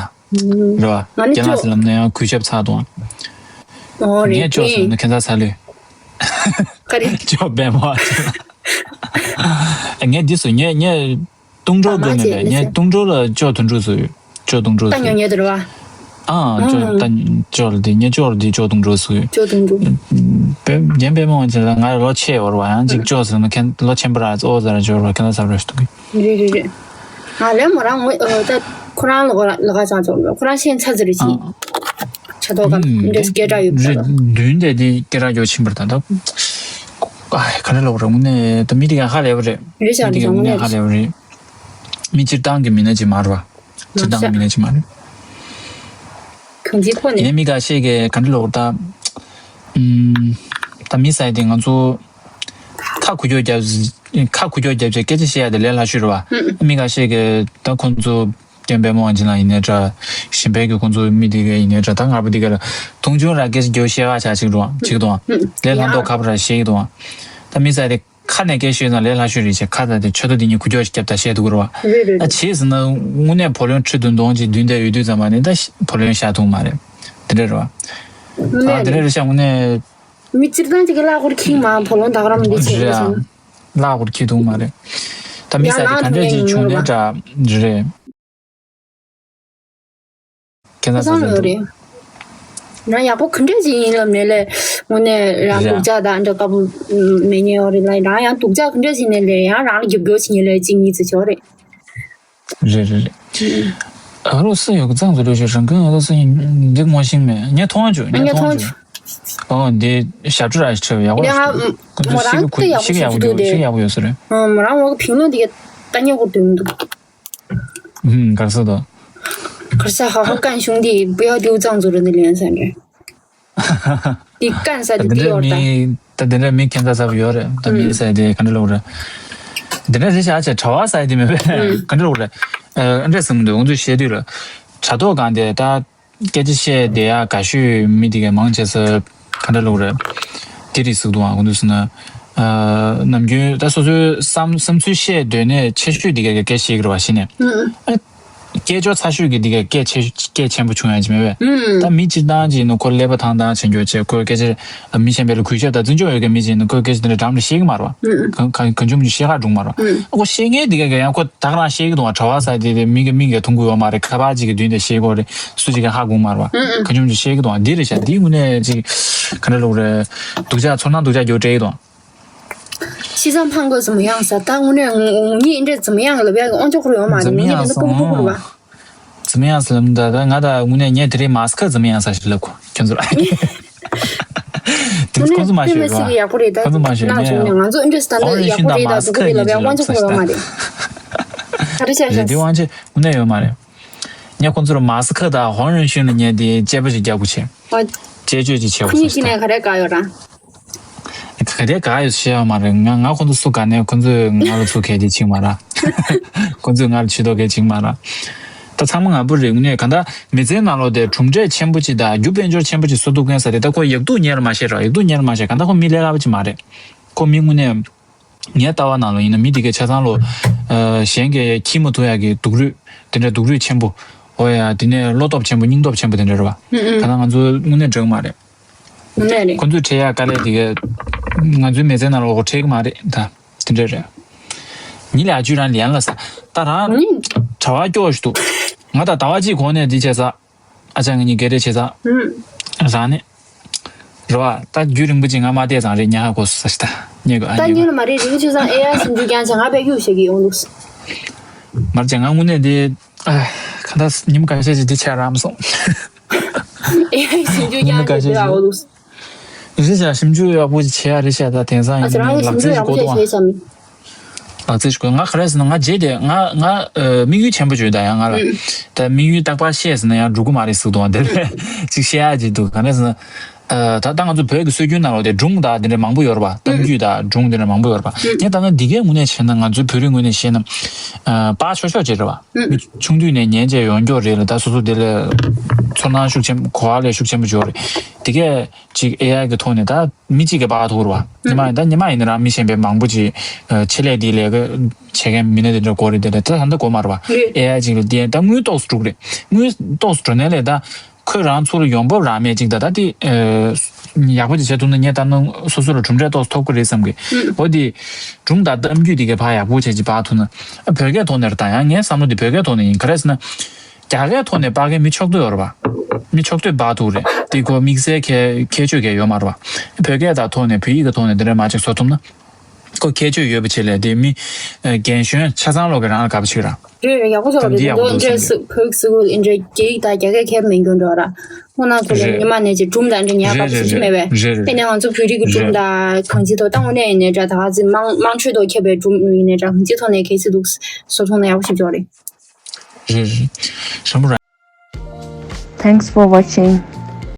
རེད་བ། ང་ནི་རྒན་ལགས་ཅོག་ཟེར་ལབ་ན་ཡང་གུས་ཞབས་ཚ་དང་། ཨོ་རེད། ངས་ཅོག་ཟེར་ལབ་ན་ཁྱད་མཚར་ཚ་ལོས། ག་རེ། ཅོག་པད་མ། ངས་འདི་སུ་ངས་ངས་ཏུང་ཀྲོའུ་དགོས་མེད་པས། ངས་ཏུང་ཀྲོའུ་ལ་ཅོག་དོན་གྲུབ་ཟེར་ཡོད། ཅོག་ཏུང་ཀྲོའུ་ད་ཟེར་ཉོ་ཡོད། ཉོ་དེ་རེད་བ། ཨ་ཅོག་ད་ཅོག་ལ་དེ་ངས་ཅོག་ལ་དེ་ཅོག་ཏུང་ཀྲོའུ་ཟེར་ཡོད། ཅོག་ཏུང་ཀྲོའུ། པད་རྒན་པད་མ་དབང་ཆེན་ལ་ང་ལོ་ཆེ་བར་བ་ཡང་ཅིག་ཅོག་ཟེར་ན་ཁྱེད་ལོ་ཆེན་པོ་ར་ཨོ་ཟེར་ར་ཅོག་ར་ཁྱེད་ལ་ཟ་ར་ཞུ་གི། རེད་རེད་རེད། ང་ལས་མོ་རང་ངོ་ཨ་ད་ཁོ་རང་ལོ་ལ་ག་ཅང་ཅོག་ལ་ཁོ་རང་ཤེས་ཚ་ཟེར་རེད་ཅིག་ཨ། ཆ་ཐོག་ག་ཨུམ། འདྲེ་སྐད་གྲགས་ཡོད་པ་རེད། མདུན་དེ་དེ་སྐད་གྲགས་ཡོད་ཕྱིན་པར་ད་ད། ཨ་ག་རེ་ལབ་རེད་དངོས་གནས་ད་མི་དེ་ག་ཧ་ལས་པ་རེད། རེད་ཤག་མི་དེ་ག་རེད་ཤག་དངོས་གནས་ཧ་ལས་པ་རེད། མི་སྤྱིར་བཏང་གི་མི་སྣ་ཅིག་མ་རེད་བ། སྤྱིར་བཏང་གི་མི་སྣ་ཅིག་མ་རེད། གང་ཅི་ཁོ་ནས། ཡིན་ནའི་མི་འགའ་ཤས་ཀྱིས་ག་འདྲ་ལབ་ད། ཨུམ། ད་མི་ཟེར་དེ་ང་ཚོ་ཁ་འགུལ་སྐྱོད་རྒྱབ། ཁ་འགུལ་སྐྱོད་རྒྱབ་བྱས་སྐད་ཆ་བཤད་ཡ་དེ་ལས་སླ་ཤོས་རེད་བ། ཨུམ། མི་འགའ་ཤས་ཀྱིས་ད་ཁོང་ཚོ་རྒན་པད་མ་དབང་ཆེན་ལགས་ཡིན་ནའི་འདྲ། གཞན་ཕན་གྱི་ཁོང་ཚོ་མི་དེ་ག་ཡིན་ནའི་འདྲ། ད་ངར་པོ་དེ་ག་ལ་མཐོང་ཆུང་ར་སྐད་ཆ་རྒྱབ་བཤད་ཡ་ཆ་ཅིག་འགྲོ་བ་ཅིག་དང་། ལས་སླ་མདོག་ཁ་པོ་ར་བཤད་ཀྱི་འདུག་ད་མི་ཟེར་དེ། ཁ་ནས་སྐད་ཤོད་ན་ལས་སླ་ཤོས་རེད་ཅེས་ཁ་ད་དེ་ཆོད་ད་དེ་ཉིད་ཁུ་ཅོག་ཞིག་བརྒྱབ་ད་བཤད་འདུག་ར་བ། རེད་རེད། ཨ་བྱས་ཟིན་ན་དངོས་གནས་བོ་ལོན་ཁྲི་བདུན་སྟོང་ཅིག་མདུན་དེ་ཡོད་དུས་ཙམ་པ་ནས་ད་བོ་ལོན་བཤད་ཐུབ་མ་རེད། དེ་འདྲ་རེད་བ། དངོས་གནས་ཨ་དེ་འདྲ་རེད་ཤག་དངོས་གནས། མི་སྤྱིར་བཏང་ཅིག་གི་གླ་འཁོར་ཁྱིག་མ་བོ་ལོན་ད་ག་རམ་འདི་བྱེད་རེད་ཡོད་ཨ། ཟིན། གླ་འཁོར་ཁྱིག་ཐུབ་མ་རེད། ད་མི་ཡང་ས་དེ་ག་ལངས་འདྲ་ཐུབ་ཅིག་ཡོད་བྱུང་ནས་ར་འདྲ་རེད། ཁྱེད་ཚ་ཚང་ཚ་ལོས་ཚ་རེད། ང་ཡག་པོ་ག་འདྲ་ཅིག་ཡིན་ལབ་ནས་ལས་དངོས་གནས་རང་རེད་སྡུག་ཅག་དང་འདྲ་དཀའ་པོ་མེད་ཉེ་བ་རེད་ལ་རང་ཡང་སྡུག་ཅག་ག་འདྲ་ཅིག་ནས་ལས་ཡང་རང་ལ་རྒྱབ་སྐྱོར་བྱེད་ཉེ་ལས་གཅིག་གཉིས་ཙི་ཆོག་རེད། རེད་རེད་རེད། ཨ་རོ་སི་ཡོད་གཙང་ཚོ་ལོས་ཤོད་རང་ཁོང་ཨ་རོ་སི་ཡིན་འདི་ངོ་ཤེས་མེད་ངས་མཐོང་བ་བྱོས་ངས་ངས་མཐོང་བ་མཐོང་བྱོས། ཨོ་འདི་ཞབས་བྲོ་ར་ཞིག་ཁྲིད་ཡག་པོ་ལས་ང་མོ་རང་ཏི་ཡག་པོ་ཞིག་ཡག་ཞིག་པོ་འདུག་ཡོད་ཞིག་དེ་ཡག་པོ་ཡོད་ས་རེད། ཨ་མོ་རང་ངོ་གི་ཕིང་ལོ་འདི་ག་ལྟ་ཉེ་གོ་དུ་མི་འདུག་ཧུམ་གར་ས་དོ། གར་ས་ཧ་ཧ་ཀན་ཤུང་དེ་བུ་ཡ་དེའུ་གཙང་ཚོ་རུ་ནི་ལེན་ས་རེད། དེ་ཀན་ས་དེ་དེ་འདྲ་ཡོད་ད། མི་ད་དེ་འདྲ་མི་ཁྱད་མཚར་ཚ་པོ་ཡོད་རེད། ད་མི་ས་དེ་ག་འདྲ་ལོག་རེད། དེ་འདྲ་རེད་ཤག་ཆེ་གྲྭ་བ་ས་དེ་མེད་པས་ག་འདྲ་ལོག་རེད། ཨ་འདྲ་སེམས་འདུག་ང་ཚོས་བཤད་དུས་ལ་དྲ་ཐོག་སྒང་དེ་ད། སྐད་ཆ་བཤད་བསྡད་ཡག་དགའ་ཤོས་མི་དེ་གའི་མང་ཆེ་ས་ག་འདྲ་ལོག་རེད། དེ་རེད་ཟེར་འདུག་ཨང་། ཁོང་ཚོས་ཟེར་ན། ཨ་ནམ་རྒྱུན་ད་སོ་སོའི་བསམ་བསམ་ཚུལ་བཤད་འདོད་ནས་ཆེ་ཤོས་དེ་གའི་སྐད་བཤད་ཀྱི་རེད་བ་གཞི་ནས། ཨ་སྐད་ཅོར་ཚ་ཤོས་ཀྱི་དེ་གའི་སྐད་ཆེ་སྐད་ཆེན་པོ་བྱུང་ཡ་ཅི་མེད་པས། ད་མི་སྤྱིར་བཏང་ཅིག་ཡིན་ན་ཁོ་ཀླད་པ་ཐང་ཐང་བྱེད་འགྱོ་བྱས་ཁོའི་སྐད་ཆ། མི་གཞན་པ་ལ་གུས་ཞབས་དང་བརྩི་འཇོག་ཡོད་མཁན་མི་ཅིག་ཡིན་ན་ཁོའི་སྐད་ཆ་དེ་འདྲ་འགྲམ་ལ་བཤད་ཀྱི་མ་རེད་བ། གང་གང་གང་བྱུང་བྱུང་བཤད་ཁག་འགྲོ་གི་མ་རེད་བ། ཨ་ཁོ་བཤད་མཁན་དེ་ག་ག་ཡང་ཁོ་ད་ག་རང་བཤད་ཀྱི་འདུག་བ། གྲྭ་བ་ས་དེ་དེ་མི་གི་མིང་གི་མཐོང་གི་ཡོད་མ་རེད། ཁ་པར་ཅིག་གི་མདུན་དེ་བཤད་དགོས་རེད། སུ་ཅིག་གིས་ཧ་གོ་མ་རེད་བ། གང་བྱུང་བྱུང་བཤད་ཀྱི་འདུག་བ། འདི་རེད་ཤག་འདི་དངོས་གནས་ཅིག་ག་འདྲ་ལོག་རེད། སྡུག་ཅག་ཚོར་སྣང་སྡུག་ཅག་རྒྱོབ་སྤྲད་ཀྱི་འདུག་ཤི་ཙང་ཕང་དགོས་ཙམ་ཡང་ས་ད་དངོས་གནས་ངུ་ངུ་ཉིད་འདྲ་ཙམ་ཡང་ལབ་ཡག་གི་དབང་ཆ་ཁོ་རང་ཡོད་མ་རེད། ངུ་ཉིད་འདི་འདྲ་ཀུ་ཀུ་ཀུ་ཀུ་རེད་བ། འཛམ་གླིང་ཟེར་ལམ་ད་ད་ང་ད་དངོས་གནས་ངས་དེ་རིང་མཱ་སི་ཁ་འཛམ་གླིང་ས་ཞིག་ལབ་གོ་ཁྱོད་ཚོར། དེ་ཁོང་ཚོ་མ་ཤོད་ར། ཁོང་ཚོ་མ་ཤོད་ནས། ང་ཚོ་འདྲ་ད་ནི་ཡག་པོ་རེད་ད་འདུག་གི་ལབ་ཡག་དབང་ཆ་ཁོ་རང་མ་རེད། ག་རེ་བྱས་བྱས་ད། དེ་དབང་ཆ་དངོས་གནས་ཡོད་མ་རེད། ངས་ཁོང་ཚོར་མཱ་སི་ཁ་དང་ཧོང་རུན་ཤུན་ལ་ངས་དེ་དཔྱད་པ་ཞིག་རྒྱག་དགོས་བྱས། དཔྱད་བརྗོད་ཅིག་བྱེད་དགོས་ཁོ་གཉིས་ཀྱི་ནས་ག་རེ་དགའ་ཡོད་ར། ག་དེ་ག་ཡོད་ཤེས་ཡོད་མ་རེད། ང་ང་ཁོང་ཚོ་སུ་ག་ནས་ཁོང་ཚོས་ང་ལ་ཚུར་གལ་ཏེ་ཕྱིན་མ་ར། ཁོང་ཚོས་ང་ལ་ཇུས་གཏོགས་གལ་ཕྱིན་མ་ར། ད་ཚང་མ་ང་པོ་རེད་ངུ་ནས་གང་ལྟར་མི་ཚེའི་ནང་ལོགས་དེ་གྲུབ་འབྲས་ཆེན་པོ་ཅིག་དང་རྒྱུ་དཔལ་འབྱོར་ཆེན་པོ་ཅིག་བཟོ་ཐུབ་མཁན་ས་རེད། ད་ཁོ་ཡག་སྡུག་གཉེར་མ་ཤེས་ར། ཡག་སྡུག་གཉེར་མ་ཤེས། གང་ལྟར་ཁོ་མི་ལས་སླ་པོ་ཅིག་མ་རེད། ཁོ་མི་དངོས་གནས་ངའི་ལྟ་བ་ནང་ལོགས་ཡིན་ན་མི་དེ་གའི་ཆ་ཚང་ལོ། གཞན་གྱིས་འཁྱེར་མ་ཐུབ་ཡག་གི་སྡུག་རུས་དེ་འདྲ་སྡུག་རུས་ཆེན་པོ། ཨོ་ཡ་དེ་ནས་བློ་སྟོབས་ཆེན་པོ་སྙིང་སྟོབས་ཆེན་པོ་དེ་འདྲ་རེད་བ། ཨུ་ཨུ། ད་ལྟ་ང་ཚོ་དངོས་གནས་འགྲིག་མ་རེད། དངོས་གནས་རེད། ཁོ་ཚོས་ཁྲིད་ཡག་དཀའ་ལས་དེ་ག་ང་ཚོའི་མི་ཚེ་ནང་ལ་འོ་ཁྲིད་གི་མ་རེད་ད། དེ་འདྲ་རེད། ཉིད་ལ་ཨ་ཇུ་རང་ལན་ལ་ས་ད་རང་ཨུ། གྲྭ་བ་སྐྱོ་ཞིག་འདུག་ང་ད་ཟླ་བ་གཅིག་གོང་ནས་འདི་བྱས་ས། ཨ་ཅག་ངེད་གཉིས་སྒེར་རེ་བྱེད་ཙང་། ཨུ། རང་ནས། རེད་བ། ད་རྒྱུན་རིང་པོ་ཅིག་ང་མ་བལྟས་ཙང་རེད། ཉག་ཧ་གོ་སོང་ས་ཤི་ད་ཉེ་གི་ཨ་ད་ཉེ་ཉིན་ལ་མ་རེད། རིང་ཆུ་ཚང་ཨེ་ཨའི་ཞིབ་འཇུག་རྐྱང་བྱས་ང་དཔེ་གཡུག་བྱེད་ཀྱི་ཡོང་འདུག་མར་ཅང་ང་དངོས་གནས་དེ་ཨ་ག་ད་ཉིན་ཁ་ཤས་ཅིག་དེ་ཆགས་རམ་སོང་། ཨེ་ཨའི་ཞིབ་འཇུག་རྐྱང་བྱེད་དེ་ཨ་འདུག་རེད་ཤག་ཞིབ་འཇུག་ཡག་པོ་ཅིག་བྱེད་ཡ་རེད་ཤག་ད་དེང་སང་ཨ་ཡིན་ཚོ་རང་ནའི་གི་ལག་ཞིབ་འཇུག་རྩལ་ཞིག་ཡག་པོ་གོ་ཅིག་འདུག་བྱས་ཨ། བྱས་ས་མི། ལག་རྩལ་ཞིག་དགོས། ང་ག་རེ་ཟེར་ན་ང་རྗེས་དེ་ང་ང་ཨ་དམིགས་ཡུལ་ཆེན་པོ་བརྗོད་ད་ཡང་ང་ལ་ད་དམིགས་ཡུལ་རྟག་པར་བཤད་ཟེར་ན་ཡང་འགྲུབ་གི་མ་རེད་ཟེར་འདུག་བ། འདི་ལས་ཅིག་བཤད་ཡ་ཅིག་འདུག་ག་རེ་ཟེར་ན་ཨ་ད་ལྟ་ང་ཚོ་བོད་ཀྱི་སྲོལ་རྒྱུན་ནང་ལོགས་དེ་སྒྲུང་དང་དེ་འདྲ་མང་པོ་ཡོད་རེད་པ། གཏམ་རྒྱུད་དང་སྒྲུང་དེ་འདྲ་མང་པོ་ཡོད་རེད་པ། ངས་ད་ནི་འདི་གའི་ངོས་ནས་བཤད་ན་ང་ཚོའི་བོད་རིགས་ངོས་ནས་བཤད་ན་ཨ་པར་ཆོག་ཆོག་ཅིག་རེད་པ། མི་ཆུང་དུས་ནས་ཉན་བྱས་ཡོང་མཁན་རེད་ལ། ད་སོ་སོ་དེ་ལས་ཚོར་སྣང་ཤུགས་ཆེན་གོ་བ་ལས་ཤུགས་ཆེན་པོ་འབྱོར་རེད། དེ་གས་ཅིག་ཨེ་ཨའི་གི་ཐོག་ནས་ད་མི་གཅིག་གིས་པར་ཐུག་རེད་བ། ཉི་མ་ཡིན་ད་ཉི་མ་ཡིན་ན་རང་མི་གཞན་པའི་མང་པོ་ཅིག་ཨ་ཆེད་ལས་དེའི་ལས་ཀ་བྱེད་མཁན་མི་སྣ་དེ་འདྲ་དགོས་རེད། དེ་ལས་ད་ད་ལྟ་དགོས་མ་རེད་བ། ཨེ་ཨའི་ཅིག་ལ་བསྟན་ད་དངུལ་ཏོག་ཙམ་འགྲོ་གི་རེད། དངུལ་ཏོག་ཙམ་འགྲོ་ནའི་ལས་ད་ཁོས་རང་ཚུར་ཡོང་འབབ་རག་མེད་ཅིག་ད་ད་དེ་ཨ་ཡག་པོ་ཅིག་བྱེད་ཐུབ་ན་ངས་ད་ནང་སོ་སོ་ལ་གྲུབ་འབྲས་ཏོག་ཙམ་ཐོབ་གི་རེད་བསམ་གི། འོ་དེ་སྒྲུང་དང་གཏམ་རྒྱུད་དེ་གའི་ཕར་ཡག་པོ་བྱས་ཅིག་པར་ཐུབ་ན། ཨ་བོད་སྐད་ཐོག་ནས་རེད། ད་ཡང་ངའི་བསམ་བློ་དེ་བོད་སྐད་ཐོག་ནས་ཡིན། ག་རེ་ཟེར་ན། རྒྱ་སྐད་ཐོག་ནས་པར་མཁན་མི་ཆོག་ཏུ་ཡོད་རེད་པ། མི་ཆོག་ཏུ་པར་ཐུག་རེད། དེ་ཁོ་དམིགས་བསལ་ཁྱད་ཁྱད་ཆོས་གང་ཡང་ཡོད་མ་རེད་པ། བོད་སྐད་དང་ཐོག་ནས་བོད་ཡིག་གི་ཐོག་ནས་དེ་འདྲ་མ་ཅིག་བཟོ་ཐུབ་ན། ཁོ་ཁྱད་ཆོས་ཡོད་པ་བྱས་ལས་དེ་མི་རྒན་གཞོན་ཆ་ཚང་ལོག་གི་རང་ལ་དགའ་པོ་བྱེད་ར། རེད་རེད། ཡག་པོ་ཚོ་རེད། འདི་ཡག་པོ་འདུག་བསམ་གི། ཕོག་སི་ཀུལ་ཨིན་འདྲ་རྒྱ་ཡིག་དང་རྒྱ་སྐད་ཁྱད་མེད་རྒྱུ་འགྲོ་ར། ཁོ་ན་ཁོ་ལ་རེད། ཉི་མ་ནས་ཅིག་སྒྲུང་དང་འདྲ་ཉག་རེད་ག་རེད་ཚིག་རེད་མེད་པས། རེད་རེད། དེ་ནས་ང་ཚོ་བོད་རིགས་ཀྱི་སྒྲུང་རེད། དང་གང་ཅི་ཐོག་ད་དངོས་གནས་ཡིན་ནའི་འདྲ་ད་ག་ཚིག་དམངས་དམངས་ཁྲོད་ཐོག་ཁྱབ་པའི་སྒྲུང་ཡིན་ནའི་འདྲ་གང་ཅི་ཐོག་ནས་གལ་སྲིད་འདུག་བཟོ་ཐུབ་ན་ཡག་པོ་ཞིག་འགྲོ་རེད། རེད་རེད། ཞང་པོ་རང་། Thanks for watching.